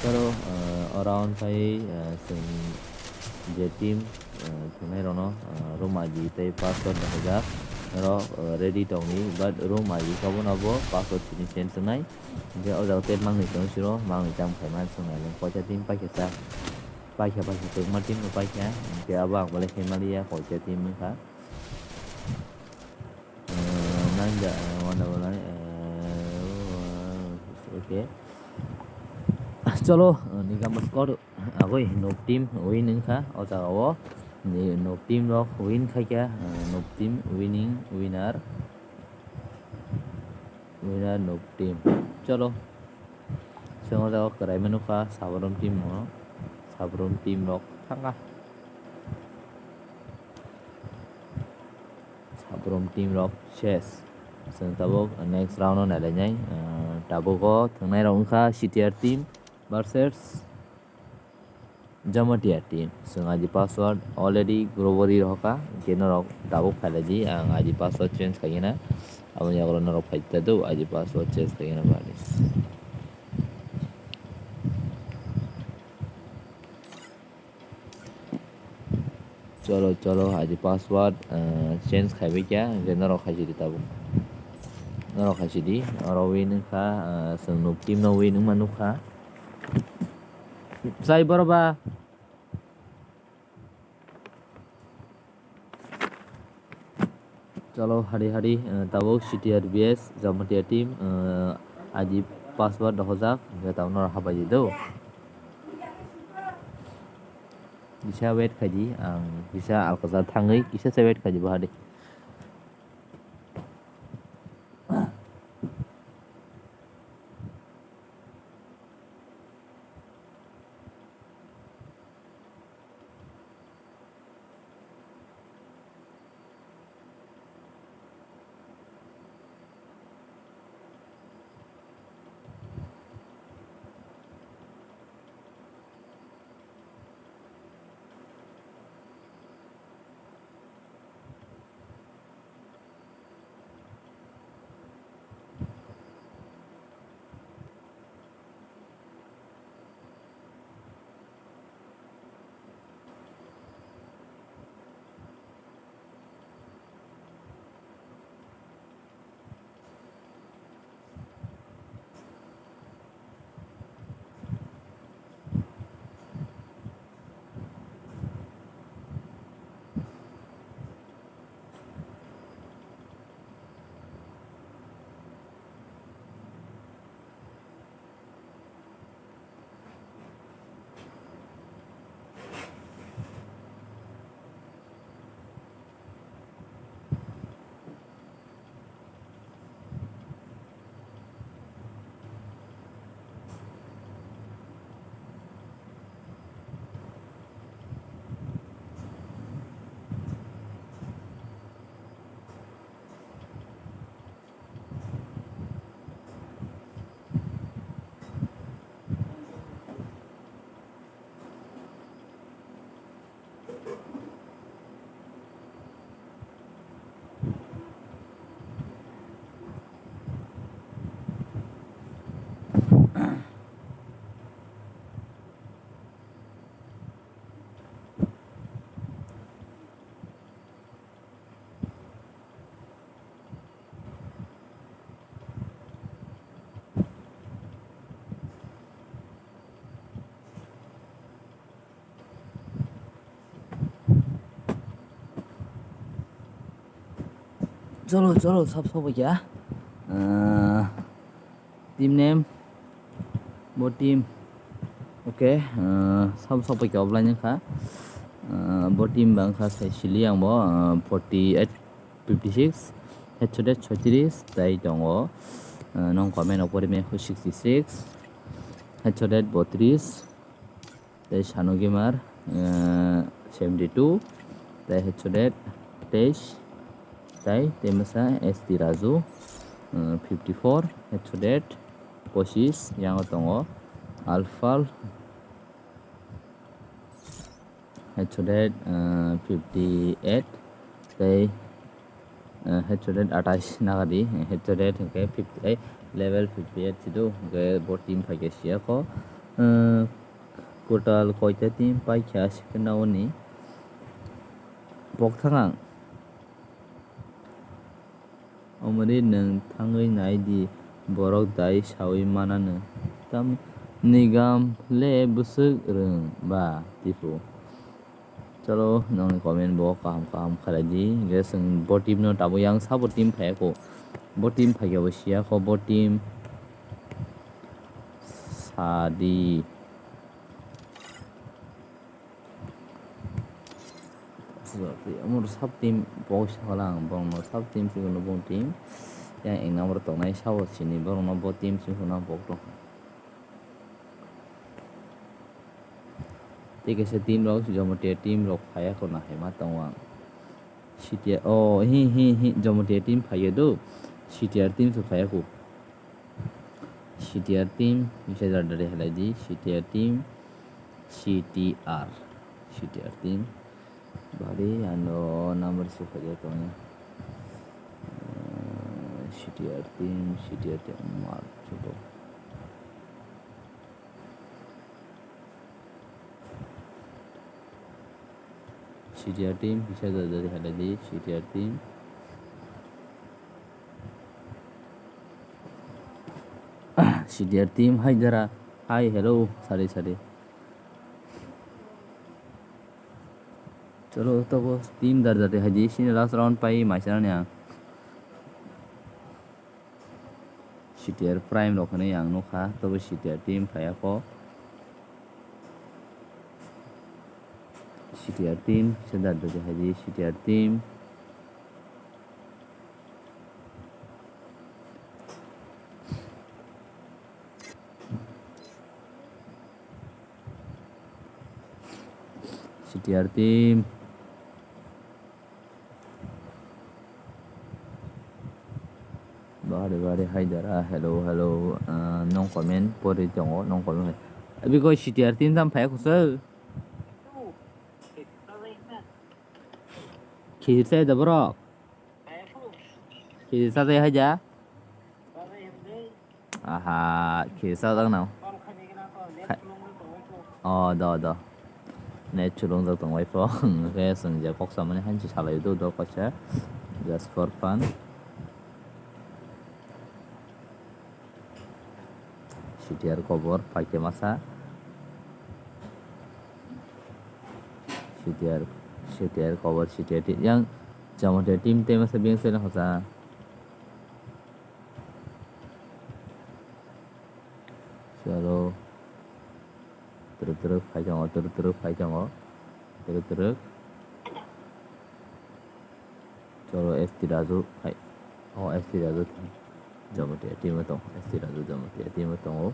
Chalo, eh, o round khai, eh, chwng je team, eh, thwngnai rokno, eh, room I D tei password no hojak. Norok, eh, ready tongdi, but room I D kabo no bo password sini change wngnai. Hingke o jaga tei mangni tong siro, mangni cham khaima chwng nai. Koita team paikha sa, paikha, paikha, kwbangma team no paikha. Hingke abo ang belai khe maliya, koita team wngkha. Eh, nine da, eh, one double nine, eh, okay. Cholo, uh, Nigam score agoi Noob team win wngkha o jaga o. Ni Noob team rok win khaikha, uh, Noob team winning, winner, winner Noob team. Cholo, chwng o jaga kwraima nukha Sabrum team no, Sabrum team rok thangkha. Sabrum team rok ses. Chwng tabuk next round o nailainai. Uh, tabuk o thwngnai rok wngkha C T R team versus Jamatia team. Chwng I D password already globally rohorkha, hwnkhe norok tabuk phailaidi, ang I D password change khaigena, aboni yagulo norok phaitado I D password change khaigena bari. Cholo, cholo, I D password, uh, change khaibai kha, hwnkhe norok khaisidi tabuk. Norok khaisidi, oro win wngkha, uh, chwng Noob team no win wngma nukha. Sai borok ba. Cholo, hari hari, uh, tabuk C T R B S, Jamatia team, uh, I D password dohojak, hwnkhe tabuk norok habai di do. Kisa wait khaidi, ang kisa alkasa thangwi kisa se wait khaidi bahadi. Cholo, cholo, sab sobo kya? Ah, team name, bo team. Okay, ah, sab sobo kya offline kha. Ah, bo team bang kha sai sili ang bo, ah, forty eight, fifty six, headshot rate soitris tai tongo. Ah, nong comment o pori me sixty six, headshot rate botris. Tei Sanu Gamer, eh, seventy two, tei headshot rate teis, tei, tei masa S T Raju, eh, fifty four, headshot rate pochis, yang o tongo Alfal, headshot rate, eh, fifty eight, tei, eh, headshot rate atais nagadi, headshot rate hwnkhe fifty eight, level fifty eight sido, hwnkhe bo team phaikhe siya kho. Eh, Kwtal koita team paikha second round ni pokthang ang. Omori nwng thangwi nai di, borok dai sawi mananw. Tam Nigam le bwswk rwng ba, Tipu. Chalo, nongni comment bo kaham kaham khlai di. Hwnkhe chwng bo team no tabuk yang sabo team phaiya kho. Bo team phaikhe bo siya kho, bo team sa di. Amor sub team pok sakala ang borokno sub team siko no bong team. Yang ek number tongnai sabo sini borokno bo team siko no pok tong. Tei kaisa team rok Jomotia team rok phaiya ko na hai ma tongo ang. C T R, oh, hi, hi, hi, Jomotia team phaiya do. C T R team se phaiya ko. C T R team, bisa jadari halai di, C T R team, C T R, C T R team. Bari ano number se phaiya tongo. Eh, C T R team, C T R team, mar, chuto. C T R team, bisa jadari halai di, C T R team. C T R team, hai jara, hai, hello, sari, sari. Cholo, tobo team dar jadari hai di, sini last round pai, maisa ni ang. C T R Prime rok hinwi ang nukha, tobo C T R team phaiya kho. C T R team, kisa dar dodi hai di, C T R team. C T R team. Bari bari hai jara, hello, hello, ah, nong comment pori tongo, nong comment. Abi koi C T R team tam phai kusa. Khiri sai da borok. Khiri sa sai hai ja. Aha, khiri sa jak nang. Khai-, oh, do, do. Net chulung jak tong bai pho. Hwnkhe chwng je kok samani hanchi salai do, do kaisa. Just for fun. C T R kobor paikhe masa. C T R, C T R kobor, C T R team. Yang Jamatia team tei masa biyang seno hosa. Chalo. Twrwk twrwk phai tongo, twrwk twrwk phai tongo. Twrwk twrwk. Chalo, S T Raju phai. Oh, S T Raju. Jamatia team o tong. S T Raju Jamatia team o tongo.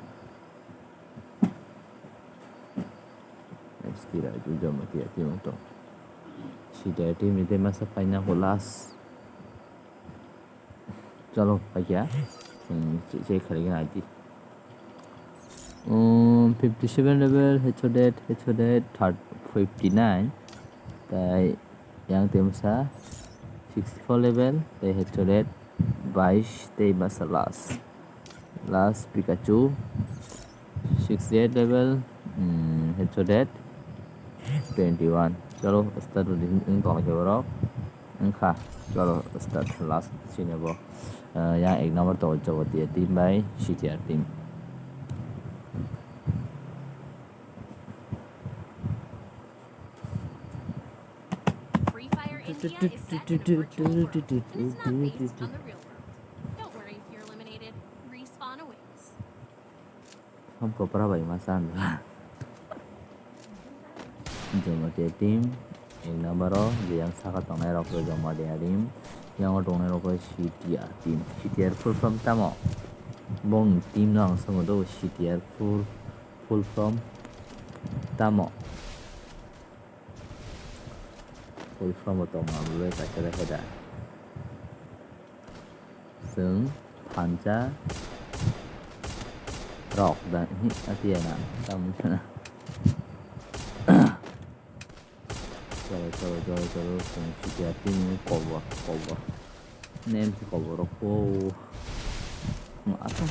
S T Raju Jamatia team o tong. Sida team ni tei masa phaina ko last. Chalo, paikya. Hmm, che, che khali gana aiti. Um, fifty seven level, headshot dead, headshot dead, third, fifty nine. Tai yang temsa, sixty four level, tai headshot dead, bais, tei masa last. Last Pikachu, sixty eight level, hmm, headshot dead, twenty one. Chalo, start rudi, wng tongla khe borok. Wngkha, chalo, start, last sini bo. Ah, yang ek number to Jabatia team bai C T R team. Free Fire India is set for the virtual world, but it's not based on the real world. Don't worry if you're eliminated. Respawn awaits. Ham kopra bai ma chan. Jamatia team, ek number o, je yang saka tongnai rok khe Jamatia team, yang o tongnai rok khe C T R team. C T R full form tamo? Bong team no ang swngo do, C T R full, full form tamo? Full form bo tongma bwlwi kaisa khe da. Chwng phancha rok da hi atiya na tamo sana. Chalo, chalo, chalo, chalo, chwng C T R team ni kobor, kobor. Name se kobor rok po. Ma asa.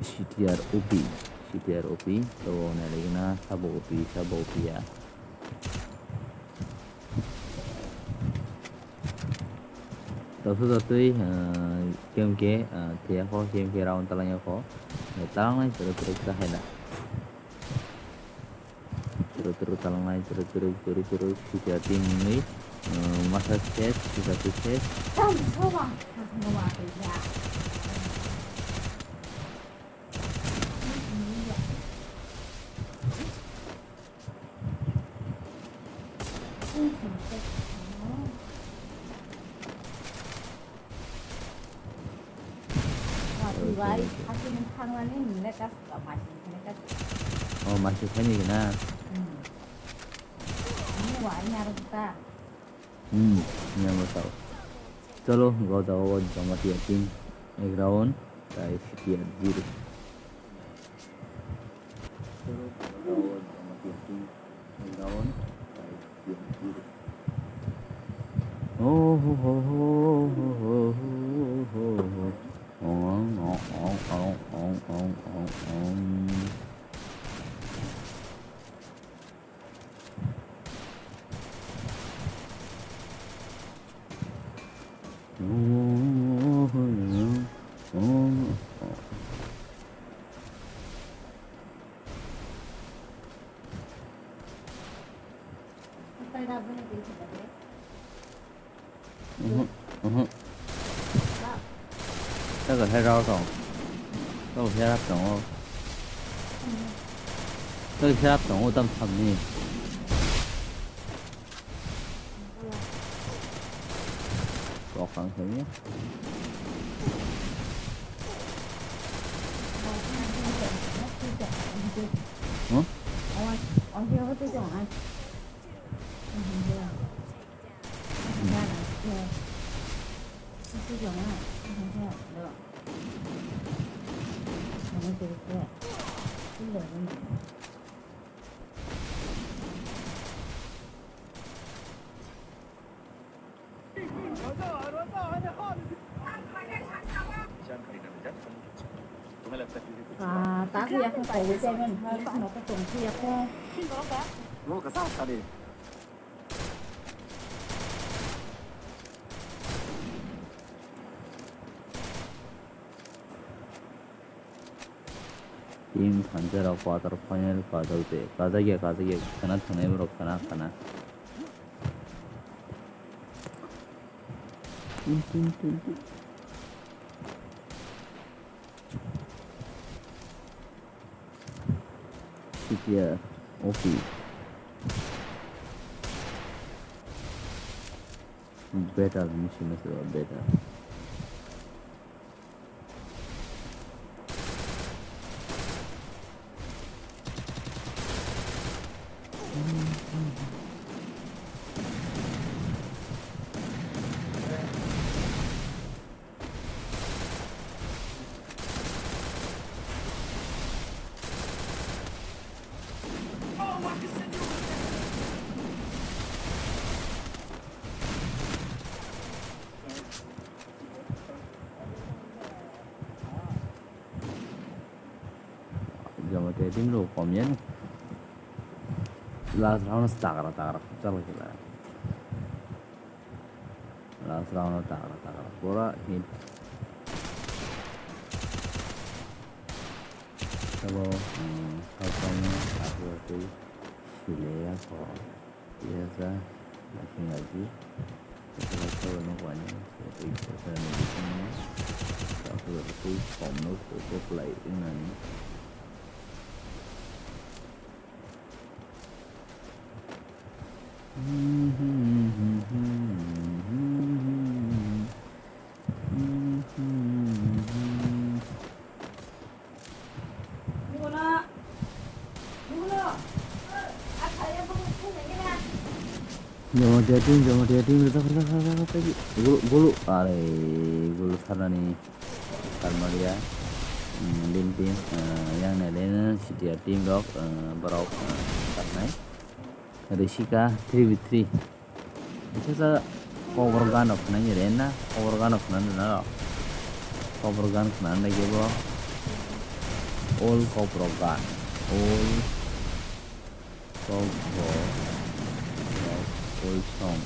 C T R O P, C T R O P, to nailai gana sabo O P, sabo O P ya. Taso jatwi, ah, kem ke, ah, thiya kho, kem ke round talang ya kho. Talang nai sero sero kita hai na. Turu turu talangnai, turu turu turu turu sijati mwnwi, eh, masa ses, sijati ses. Oh, masih tanya kena. Hmm, yang mau tahu. Chalo, gua tahu, Jamatia team, ground, tai City at zero. Mhm, mhm. Tao khe rao tong. Tao khe rap tongo. Tao khe rap tongo tam samni. Kok kang khe ni. Huh? Ah, tak ya kung kau saya men, harus nak kung saya kung. Team thansa rok quarter final kajak de. Kajak ya, kajak ya. Khana thangnai borok khana, khana. Tin, tin, tin, tin. City ya, O P. Better, machine is better. Jamatia team rok kom ya ni. Last round tagra tagra khopsa bai khe la. Last round tagra tagra pura hit. Sabo, um, halkani akhir tei sile ya ko. Iyasa, naising aji. Iyasa, iyasa, no, wani, iyasa, iyasa, no, iyasa, no. Iyasa, iyasa, tei kom no, iyasa, play, inani. Jamatia team, Jamatia team, rwchap, rwchap, rwchap, rwchap, gulu, gulu, are, gulu sarnani, sarmaria, hmm, lim team, eh, yang nailaina, City ya team rok, eh, borok, eh, sarnai, Rishika, three v three. Kisa sa cover gun rok khwnai ni re na, cover gun rok khwnai na rok. Cover gun khwnai na kebo. All cover gun. All cover. All song.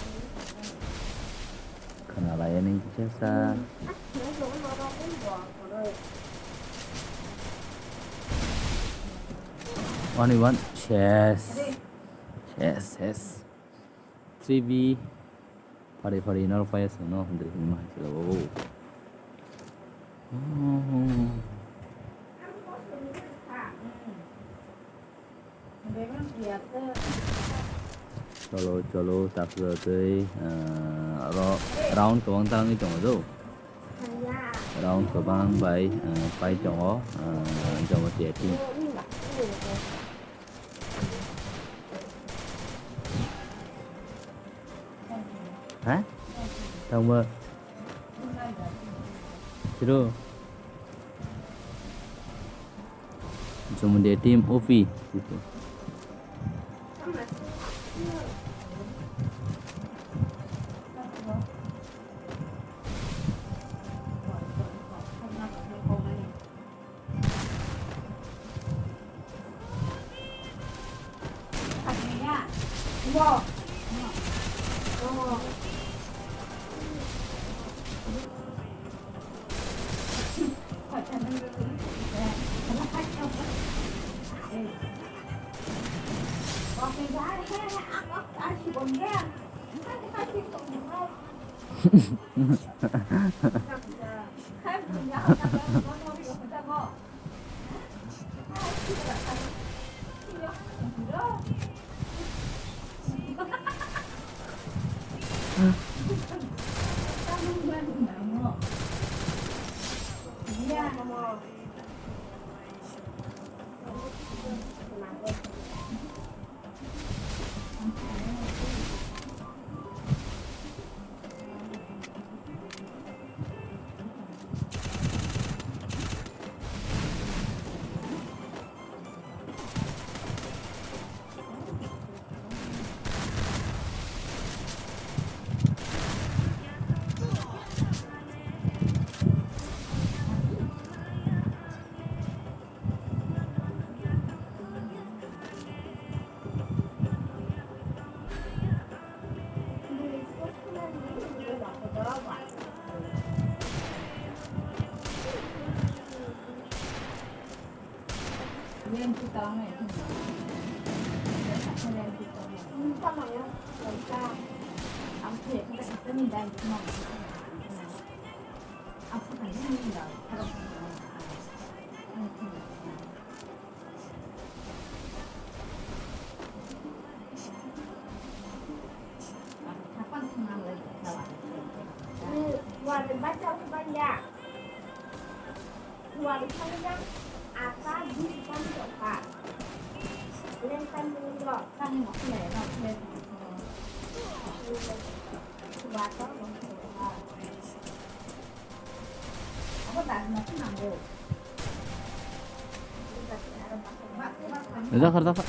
Khwnalai ni kisa sa. One v one. Yes. Yes, yes. Three v. Phari phari norok paiya chwngno hwnwi hwnwi ma hai se o. Cholo, cholo, tak twi, ah, ro-, round kwbang talangwi tongo do. Round kwbang bai, ah, pai tongo, ah, Jamatia team. Ha? Tangma. Siro. Jamatia team O P. Dakhar, dakhar.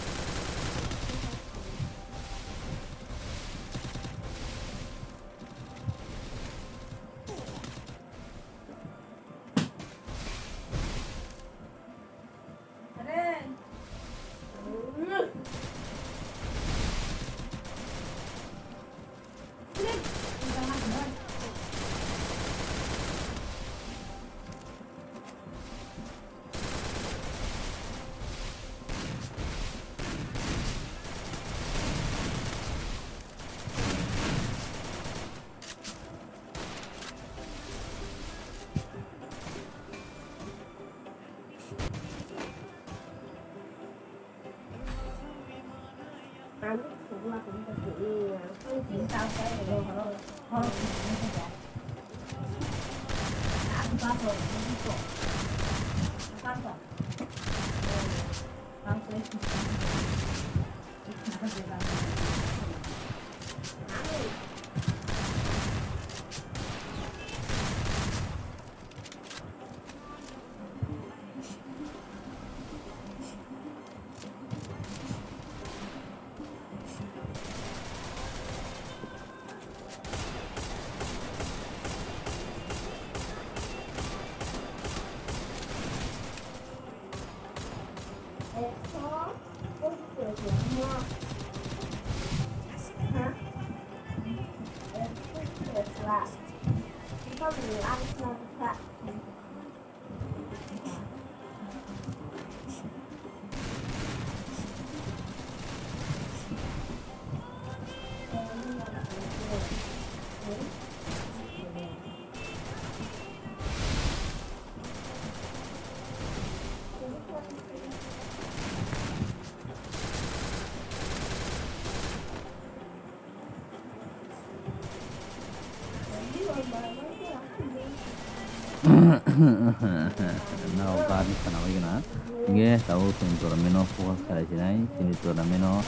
Norok gari khana bai gana. Hingke tabuk chwng tournament o focus khlai sinai, chini tournament o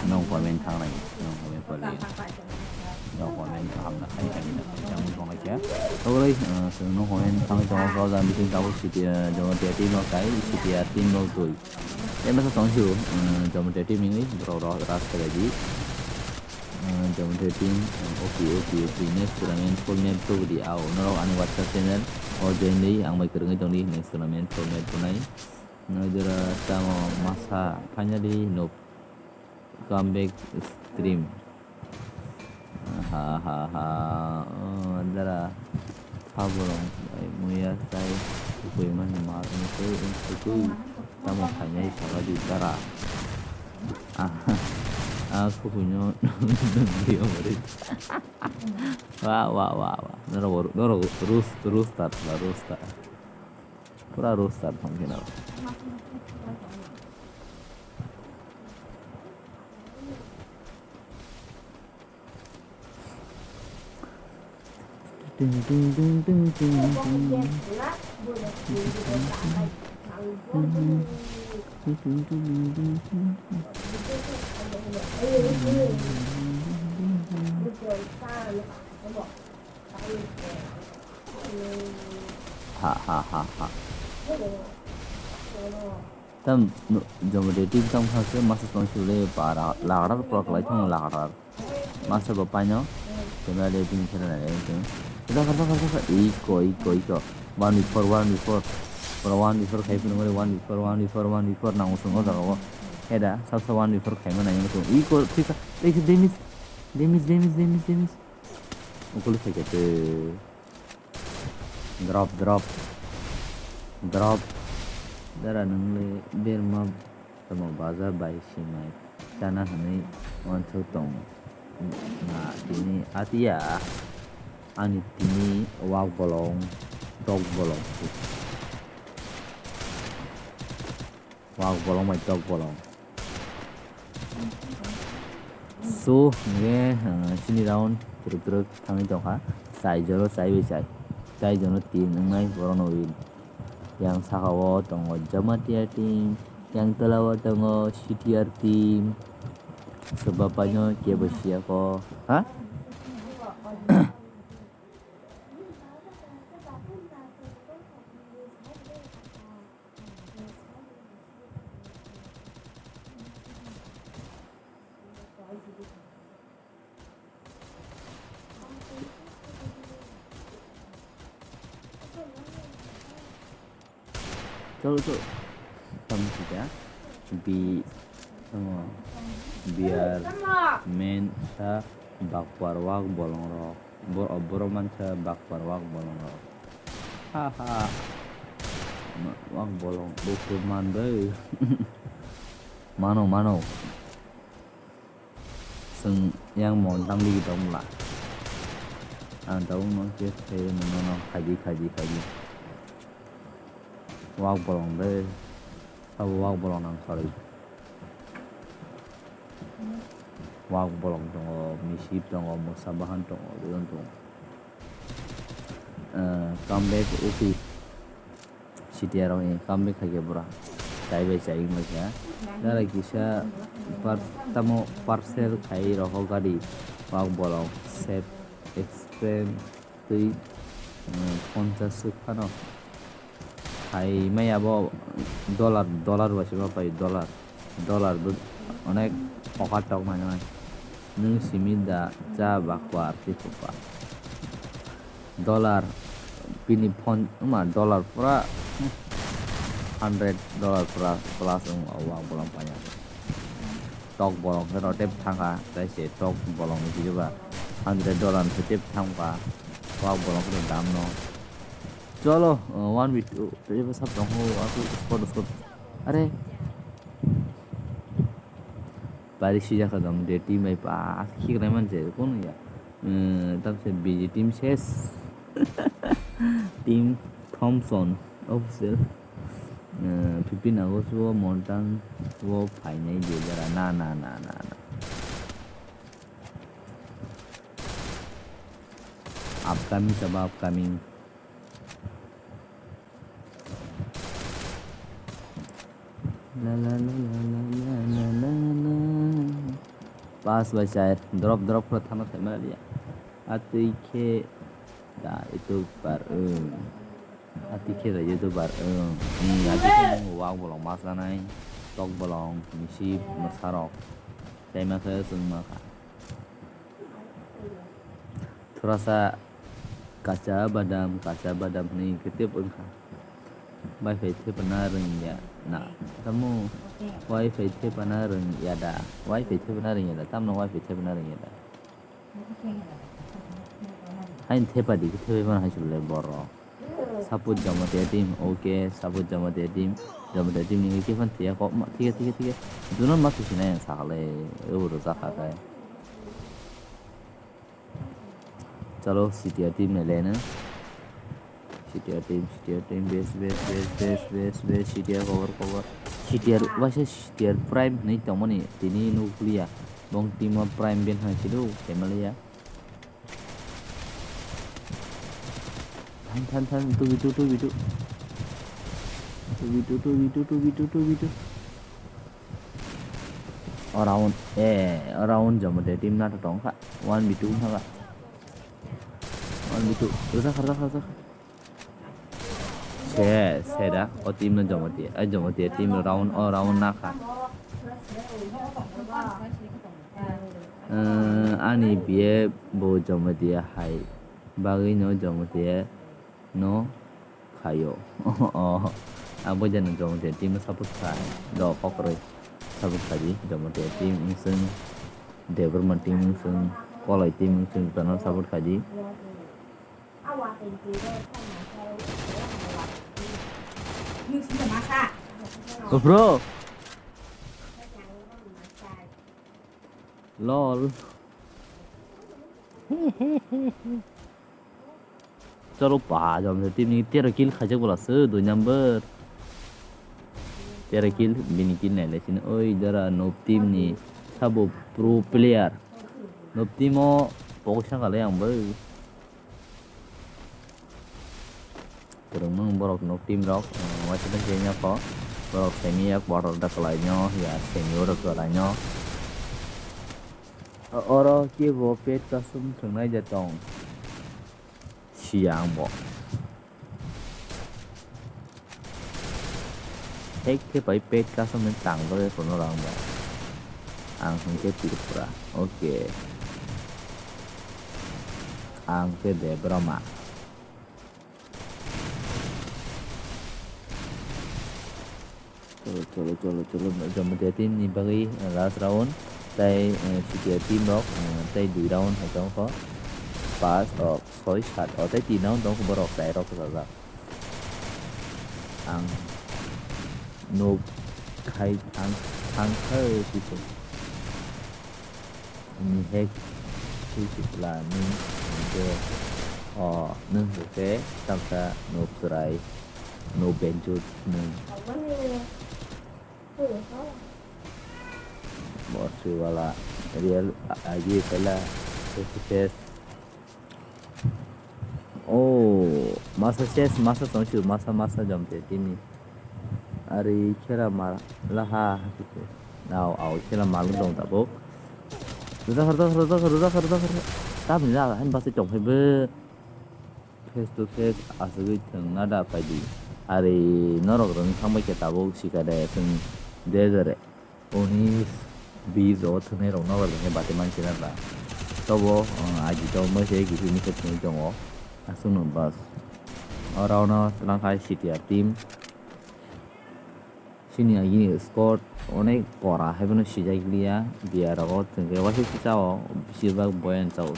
non comment thang lai, non comment pori. Non comment hamna khai khai na khai tang tong lai khe. Tabuk lai, eh, chwng non comment thang tong kha, jang bising tabuk C T R, jong T R team rok kai, C T R team rok twi. Tei masa tong sio, eh, Jamatia team ni borok rok rush khlai di. Eh, Jamatia team, eh, O P, O P, O P, next tournament full map tubudi ao. Norok ani WhatsApp channel o join di, ang bai kwrwngwi tong di, next tournament full map tunai. Noi jora tamo masa finally no comeback stream. Ha ha ha. Oh, dara. Khaborok bai muya chai. Ukui mani mar. Ukui, ukui. Tamo khainai saka di dara. Ah, ah, kukuino. Wa, wa, wa, wa. Norok, norok, rus, rustar, rustar. Pura rustar, tong kina. Ha ha ha ha. Tam, no, Jamatia team tam kha se masa tong sile para lagrar pro khlai thang lagrar. Master bo paino. Kena de pin kena na de pin. Iko, iko, iko, iko. One v four, one v four. Pura one v four khai pin ngore, one v four, one v four, one v four nang usung o jaga o. Heda, sab sab one v four khai mana yang usung. Iko, pika. Damage, damage, damage, damage, damage. Ukuli khai kete. Drop, drop. Drop. Dara nungle berma tamo baja bai simai chana hwnwi uansuk tong na tini atiya ani tini wak bolong tok bolong. Wak bolong bai tok bolong. So, hingke, ah, chini round twrwk twrwk thangwi tongkha. Chai joro chai bai chai. Chai jono tin wngnai borokno win. Yang saka o tongo Jamatia team, yang tola o tongo C T R team. Soba paino kebo siyako. Ha? Cholo, cholo. Tamo sida. Bi, tamo. Biar men sa bakpar wak bolong rok. Bor-, borok mansa bakpar wak bolong rok. Ha, ha. Ma-, wak bolong buku man bai. Mano, mano. Chwng yang mon tang ligi tong bwla. Ang tabuk no khe khe nono khaidi, khaidi, khaidi. Wak bolong de. Abo wak bolong nang kharwi. Wak bolong tongo, misip tongo, mosa bahan tongo, belon tongo. Eh, comeback upi. C T R rokni comeback khaikhe bura. Chai bai chai wngkha. Dara kisa par-, tamo parcel khai rohor gari. Wak bolong, save, expense twi, eh, ponchas swk phano. Hai maya bo dollar, dollar bai se ma pai dollar. Dollar bo onek poka tok nai nai. Nwng simi da cha bakwa arti pokwa. Dollar bini phone ma dollar pura hundred dollar pura plus wng o wak bolong panya. Tok bolong khe rotep thangkha, tei se tok bolong ni hisoba hundred dollar ni se tep thangkha. Wak bolong khe dam no. Cholo, uh, one v two. Tei bo sab tong ho, aku spot, spot. Are. Bari sijak ka jam de team bai pa, khiklai man je, kono ya. Uh, tam se B G team ses. Team Thompson official. Uh, fifteen August wo Montang wo phainai je jara. Na, na, na, na, na. Upcoming saba upcoming. As bai chai drop drop khe thangna thai maliya. Atwi khe da itu bar. Ati khe da itu bar. Ni ati khe wak bolong mas lanai. Tok bolong misi masarok. Tei ma khe chwng ma kha. Thorasa kacha badam, kacha badam hwnwi khe tep wngkha. Wi-Fi thepana rwngya na? Tamo Wi-Fi thepana rwngya da? Wi-Fi thepana rwngya da? Tamno Wi-Fi thepana rwngya da? Hain thepa di, thepa mano hai chwlai borok. Support Jamatia team, okay, support Jamatia team. Jamatia team ni khe phan thia kok ma, thik, thik, thik. Duno ma thisi nai ang sakha le, ebo rwjak kha khe. Chalo, C T R team nai le na. C T R team, C T R team, best, best, best, C T R cover, cover. C T R, waisa C T R Prime hinwi tongmani, tini nukliya. Bong team o Prime ben hai sido, Himalaya. Than, than, than, two v two, two v two. Two v two, two v two, two v two, two v two. O round, eh, o round Jamatia team nato tong kha. One v two wng kha. One v two. Rwjak kha, rwjak kha, rwjak kha. Se, se da. O team no Jamatia. Ai Jamatia team round, o round na kha. Eh, ani biye bo Jamatia hai. Bagwi no Jamatia no khaio. Oh, ang bo jani Jamatia team no support kha. Do kokroi support khaji Jamatia team wngsung, Debbarma team wngsung, Kolai team wngsung, jotono support khaji. Bro. Lol. Chalo pa, Jamatia team ni tero kill khaijak bwla se, dui number. Tero kill, bini kill nai le sini. Oi, dara Noob team ni sabo pro player. Noob team o poksa kale ang bai. Kwrwngmung borok Noob team rok, eh, waisa tei khe nokho borok semi yak borok da kwlai no ya semi oro kwlai no. O-, oro kebo pet custom thwngnai de tong. Siya ang bo. Hek khe pai pet custom ni tang dole kono rang bo. Ang hwnkhe Tripura. Oke. Ang khe Debbarma. Cholo, cholo, cholo, cholo. Jamatia team ni bagwi last round. Tei, eh, C T R team rok, eh, tei dui round hai tong kho. Pas, o, soi, sat, o, tei tin round tong kho borok chai rok kwchajak. Ang nuk khai thang, thang khai twi tong. Ni hek twi twi pla ni hwnkhe o nwng hwnkhe tamsa nuk chwrai nuk benchut nwng. Bo swi wala real agi phaila face to face. Oh, masa ses, masa tong sio, masa, masa jom te tini. Ari khera ma laha. Nao, au khera ma lung tong tabuk. Rwjak, rwjak, rwjak, rwjak, rwjak, rwjak. Tabni la, han basi tong phai be. Face to face asugwi thwng nada paidi. Ari norok rwng thang bai khe tabuk sikade chwng de jare. Unis bis rogo thwngnai rok nobar bai khe bati manchina ba. Tobo, uh, aji tong bai se gisi ni khe thwngwi tongo. Aswkno bas. Oro no twlang khai C T R team. Chini agini squad onek kora hai bono sijak liya. Biya rogo thwngwi waisa kisa o bisi bak boyan chao.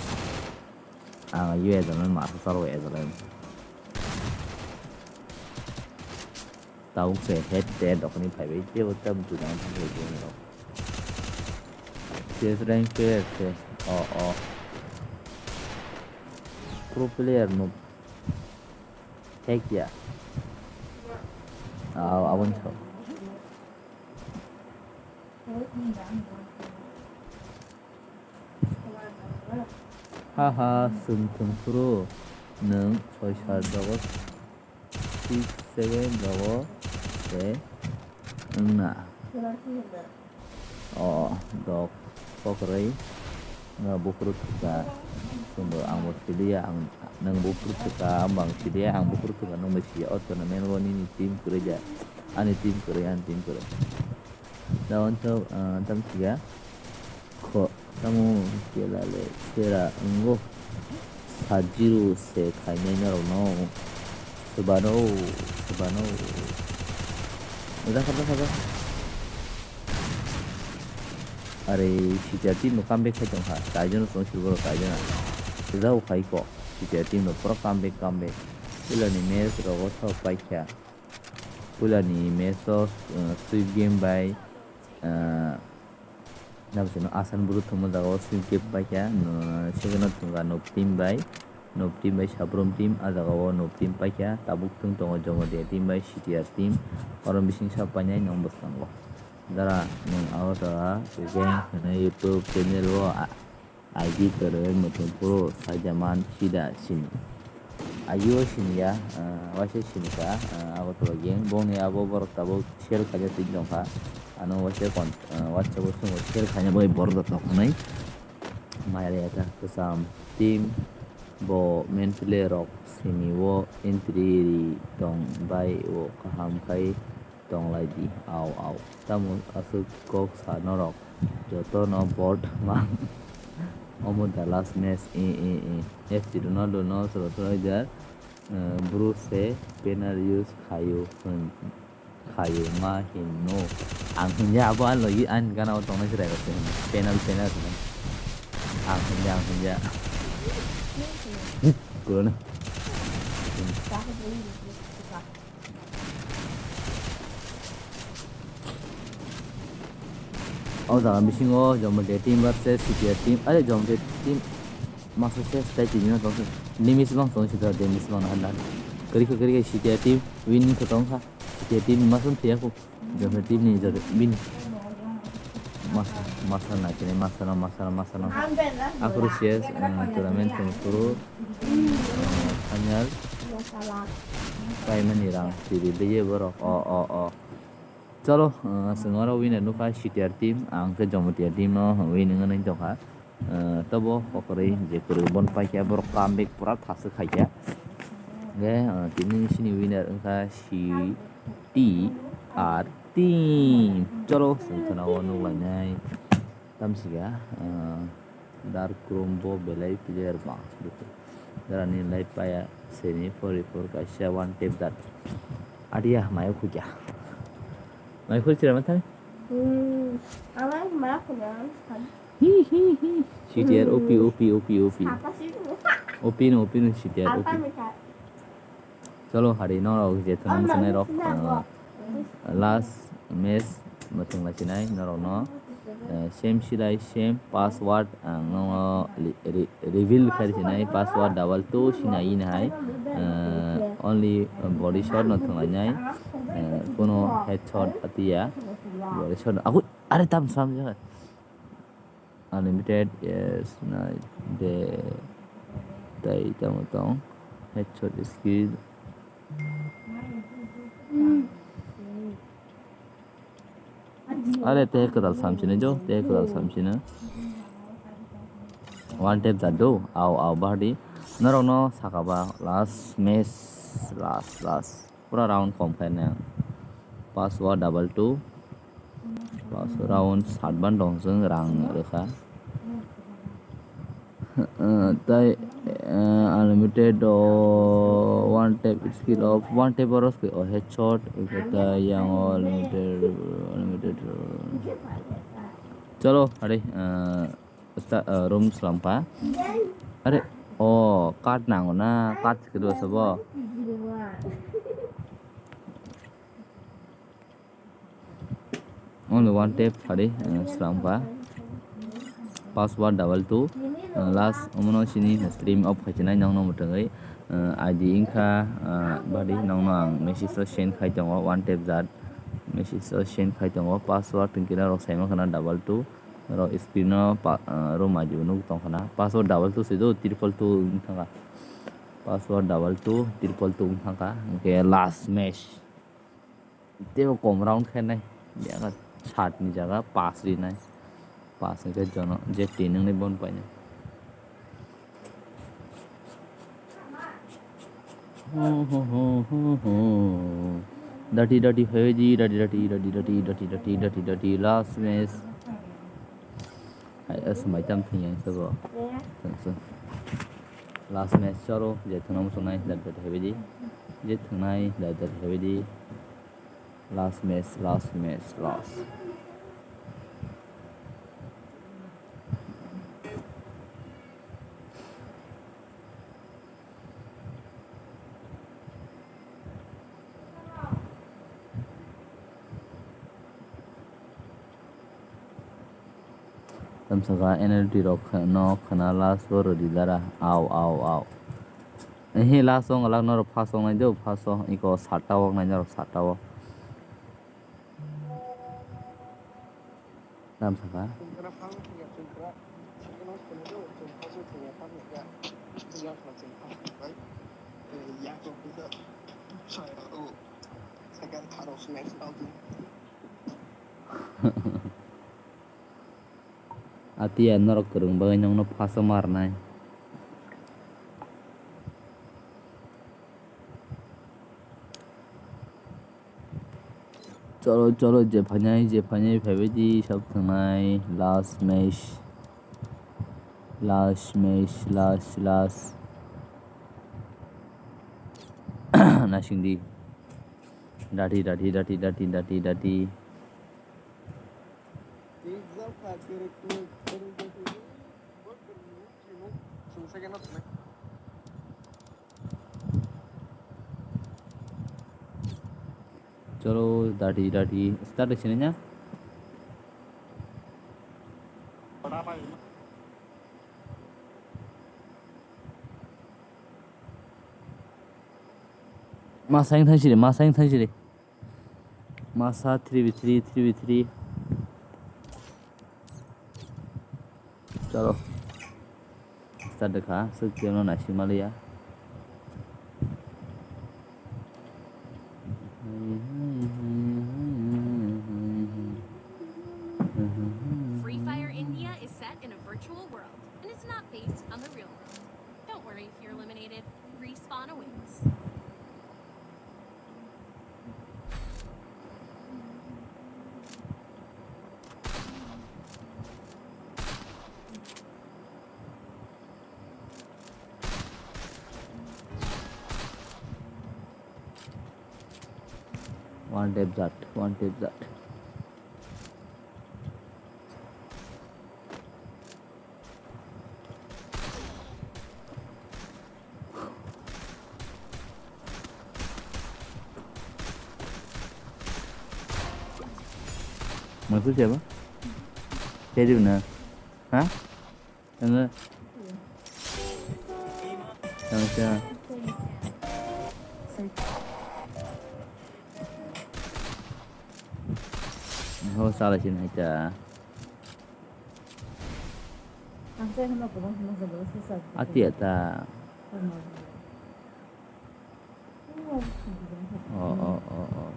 Ang U S R ma masa chalo S R M. Tabuk se head to head rokni phaibai tebo tam tu jang thangwi tongwi rok. C S rank player se. O, o. Pro player no. Thek ya. Aw, aboni thok. Haha, swng thwng phuru nwng soi sat rogo six seven rogo se wngna. O, dok. Kokroi, no buphuru thwkha, chwngbo angbo siliya, ang, nwng buphuru thwkha, amo ang siliya, ang buphuru thwkha, nwngbo siya, o tournament o nini team kwrwi da, ani team kwrwi, ani team kwrwi. Da wansa, ah, tam siya, kho, tamo kela le, sera, wngbo. Sajiro se khainai norokno. Swbano, swbano. Jakha, jakha, jakha. Are, C T R team no comeback khai tongkha. Kaijono chwng silboro kaijono. Sujao khai ko. C T R team no pura comeback, comeback. Puilani match rogo thok paikha. Puilani match o, uh, sweep game bai, uh, Nabseno Asan Bru thwngma jagao sweep game paikha, no, second o thwngkha Noob team bai, Noob team bai Sabrum team, a jagao Noob team paikha, tabuk thwng tongo Jamatia team bai C T R team, oro bisingsa painai nwng bwskango. Dara nwng abo jaga gang hwnwi YouTube channel o, a, I D kwrwi muchung phuru saida man sida sini. Agio siniya, ah, waisa sinikha, ah, Agartala gang. Bongni abo borok tabuk share khaina twi tongkha. Ano waisa kon, ah, WhatsApp o chwngbo share khaina bai borok rok tongkha nai. Maya riyakha kwcham team bo main player rok sini o entry ri tong bai o kaham khai tong lai di, au, au. Tamo aswk kok sa norok? Joto no board mang. Omo the last match, e, e, e. F C Ronaldo no soro soro jar, eh, Bruce se banner use khayo hwn, khayo ma hin no. Ang hwnja abo a logi ani gana o tongnai se rega se hwn. Penal, penal hwn. Ang hwnja, ang hwnja. Corona. O jaga bisingo Jamatia team versus C T R team. Are Jamatia team masa se style team no tongse. Damage bang tongse da damage bang na handa. Kari kari C T R team winning to tongkha. C T R team masa thia ko. Jamatia team ni jare win. Mas, masa na kene masa na masa na masa na. Akhuru C S, eh, tournament tong suru. Eh, final. Paimani rang siri de borok. O, o, o. Chalo, ah, chwng oro winner nukha C T R team, ang khe Jamatia team no winning wngwi tongkha. Ah, tobo kokrwi je kwrwi bon paikha, borok comeback pura thaswk khaikha. Hwnkhe, ah, tini sini winner wngkha C T R team. Chalo, chwng khwnao nuklainai. Tamsika, ah, Dark Room bo belai player bang. Darani lai paya semi forty-four kaisa one tap dat. Adia, mayo khuja. Mayo khuja sira mathai? Hmm, awai ma khuja. Hi, hi, hi. C T R, O P, O P, O P, O P. Apa sih? O P no, O P no, C T R, O P. Apa mita? Chalo, hari norok je thwngna mwchwngnairok, ah, last match mwchwng laisinai norokno, eh, same silai same password ang no re-, re-, reveal khai sinai password double two sinai nai, eh, only body shot no thwnglainai, eh, kuno headshot atiya body shot no. Aku, are tam sam jaga. Unlimited, yes, nai de tai tamo tong. Headshot skill. Are te kwtal samsini jo, te kwtal samsini. One tap jat do, au, au, bahdi. Norok no saka ba, last match, last, last. Pura round kom khainai ang. Password double two. Password round sat ban dong chwng rang rwkha. Eh, tai, eh, unlimited, oh, one tap skill of one tap oro skill, oh, headshot, tai yang, oh, unlimited, unlimited. Chalo, hari, eh, sta-, eh, room slam pa. Are, oh, card nango na, card kedua sabo. Only one tap hari, eh, slam pa. Password double two, eh, last omono sini stream off khai chinai nongno mwtangwi, eh, I D wngkha, eh, badi nongno ang message o send khai tongo, one tap jat message o send khai tongo, password tongkhe norok saimang khana double two, norok screen o pa-, eh, room I D bo nuk tong khana, password double two se do, triple two wng thangkha, password double two, triple two wng thangkha, hwnkhe last match. Teibo kom round khainai. Yago sat ni jaga pass rinai. Pass hwnkhe jono, J T nungni bon paino. Dati dati phaidi, dati dati, dati dati, dati dati, dati dati, last match. Hai, eh, smai tam thwng yang sabo. Thanks. Last match choro, je thwngna muchungnai, dati dati phaidi. Je thwngnai, dati dati phaidi. Last match, last match, last. Tamsaka N L T rok khe-, no khwna last o rwdi dara. Au, au, au. Ehe, last o wng lak norok first o nai do, first o iko satta o nai norok satta o. Tamsaka. Atia norok kwrwng bagwi nokno phaso marnai. Cholo, cholo, je phainai, je phainai, phaibai di, sab thangnai, last match, last match, last, last. Nasing di. Dati, dati, dati, dati, dati, dati. Cholo, dati, dati. Start sini nya. Masang thang sini, masang thang sini. Masa three v three, three v three. Chalo. Start dekha, swk tiyano naising maliya. Free Fire India is set in a virtual world, and it's not based on the real world. Don't worry if you're eliminated. Respawn awaits. One tap that, one tap that. Maksud siapa? Siapa na? Hah? Ano? Ano siya? Ho, sala sin hai ta. Ang sa hino ko bang hino sa bang sa sa. Ati ata. Ano? Oh, oh, oh, oh.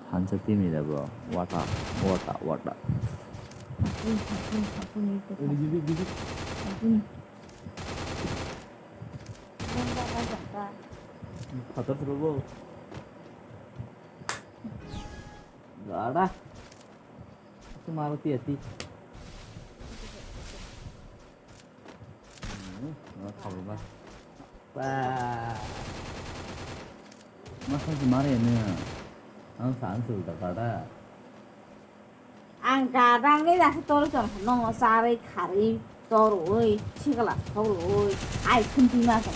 Hansa team ni da bro. Wata, wata, wata. Ini gini, gini. Phatar suru bro. Gada. Itu malu ti ati. Hmm, no problem lah. Ba. Masa si mare ne? Ang san su da gada. Ang gada ni da si tol chong no sari khari tol oi sikla tol oi ai khun ti ma chong.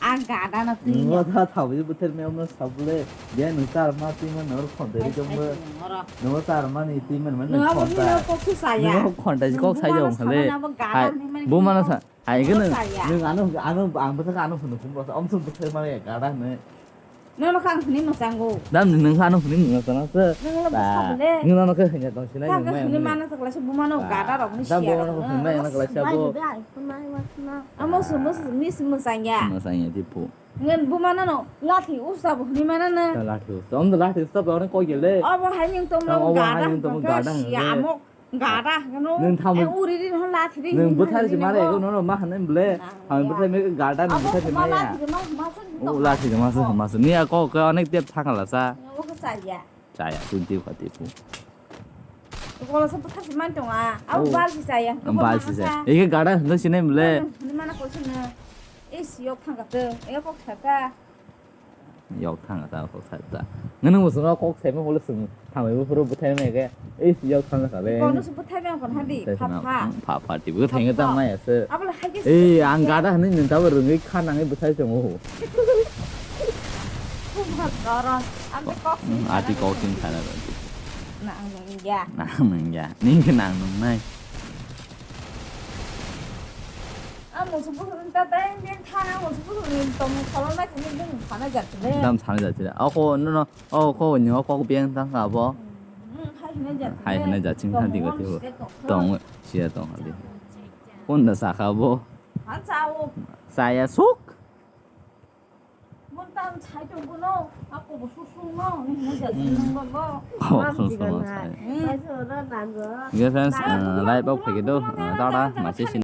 Ang gada na twi. Nungo tha thawi buther me amno sabule. Dia nung char ma twi ma nor khonde ri jong bo. Nungo char ma ni twi ma ma nung khonta. Nungo kok su saya. Nungo khonta ji kok sai jong khale. Hai. Bu mana sa. Hai ke nung. Nung ano ano ang buther ano phunu phun bosa. Om sum buther ma ya gada ne. Nono kha ang hwnwi mwchango. Dam ni nung ano hwnwi mwchango se. Nung lo bwsa bole. Nung ano khe hwnwi tong sinai. Kha hwnwi mana tokla se bumano gada rok ni siya. Dam bo ano hwnwi mana tokla se bo. Amo se mus mis mwchangya. Mwchangya di pu. Ngen bumano no lathi usta bo hwnwi mana na. Lathi usta. Om lathi usta bo ne koi gele. Obo hai ning tong lo gada. Obo hai ning tong gada. Siya amo. Gada, kano. Nung tamo. Eh, uri ri, hon lathi ri. Nung bwthai se mare, ego nono ma hanai ble. Ang bwthai me gada nung bwthai se maya. O lathi ma se ma se. Ni ako ke onek tep thangala sa. O ke chaya. Chaya, twenty ka tipu. Ko la sa bwthai se man tonga. Au bal si chaya. Bal si chaya. Ege gada hno sine ble. Ni mana ko sine. E siyok thangka te. E kok thaka. Yok thang ta kok sa ta. Nang bo sung kok sai mo bole sung. Thamai bo puro bwthai mai ke. Ei si yok thang sa le. Kono su bwthai mai kon hadi. Pha pha. Pha pha ti bwthai nge ta mai ase. Abla hai ke. Ei ang gada hwnwi nung ta bo rungwi kha nangwi bwthai se mo. Kuma doron. Ambe kok. Ati kok sing khana. Na ang nung ya. Na ang nung ya. Ning ke nang nung nai. A musu busu ta ta yang biang kha na musu busu ni tong solo na kini bung khana jat le. Dam sana jat le. Ako no no. Ako ni ako biang tang ka bo. Hmm, hai hina jat le. Hai hina jat ching tang di ko tong. Tong sia tong ha di. Kon da sa kha bo. Han sa o. Saya suk. Mon tam chai tong kono, ako bo susung no, ni hwnwi jat nang bo bo. Oh, susung no chai. Hmm. Bai so na nan bo. Ge fans, live bok phai do, tara ma se sin.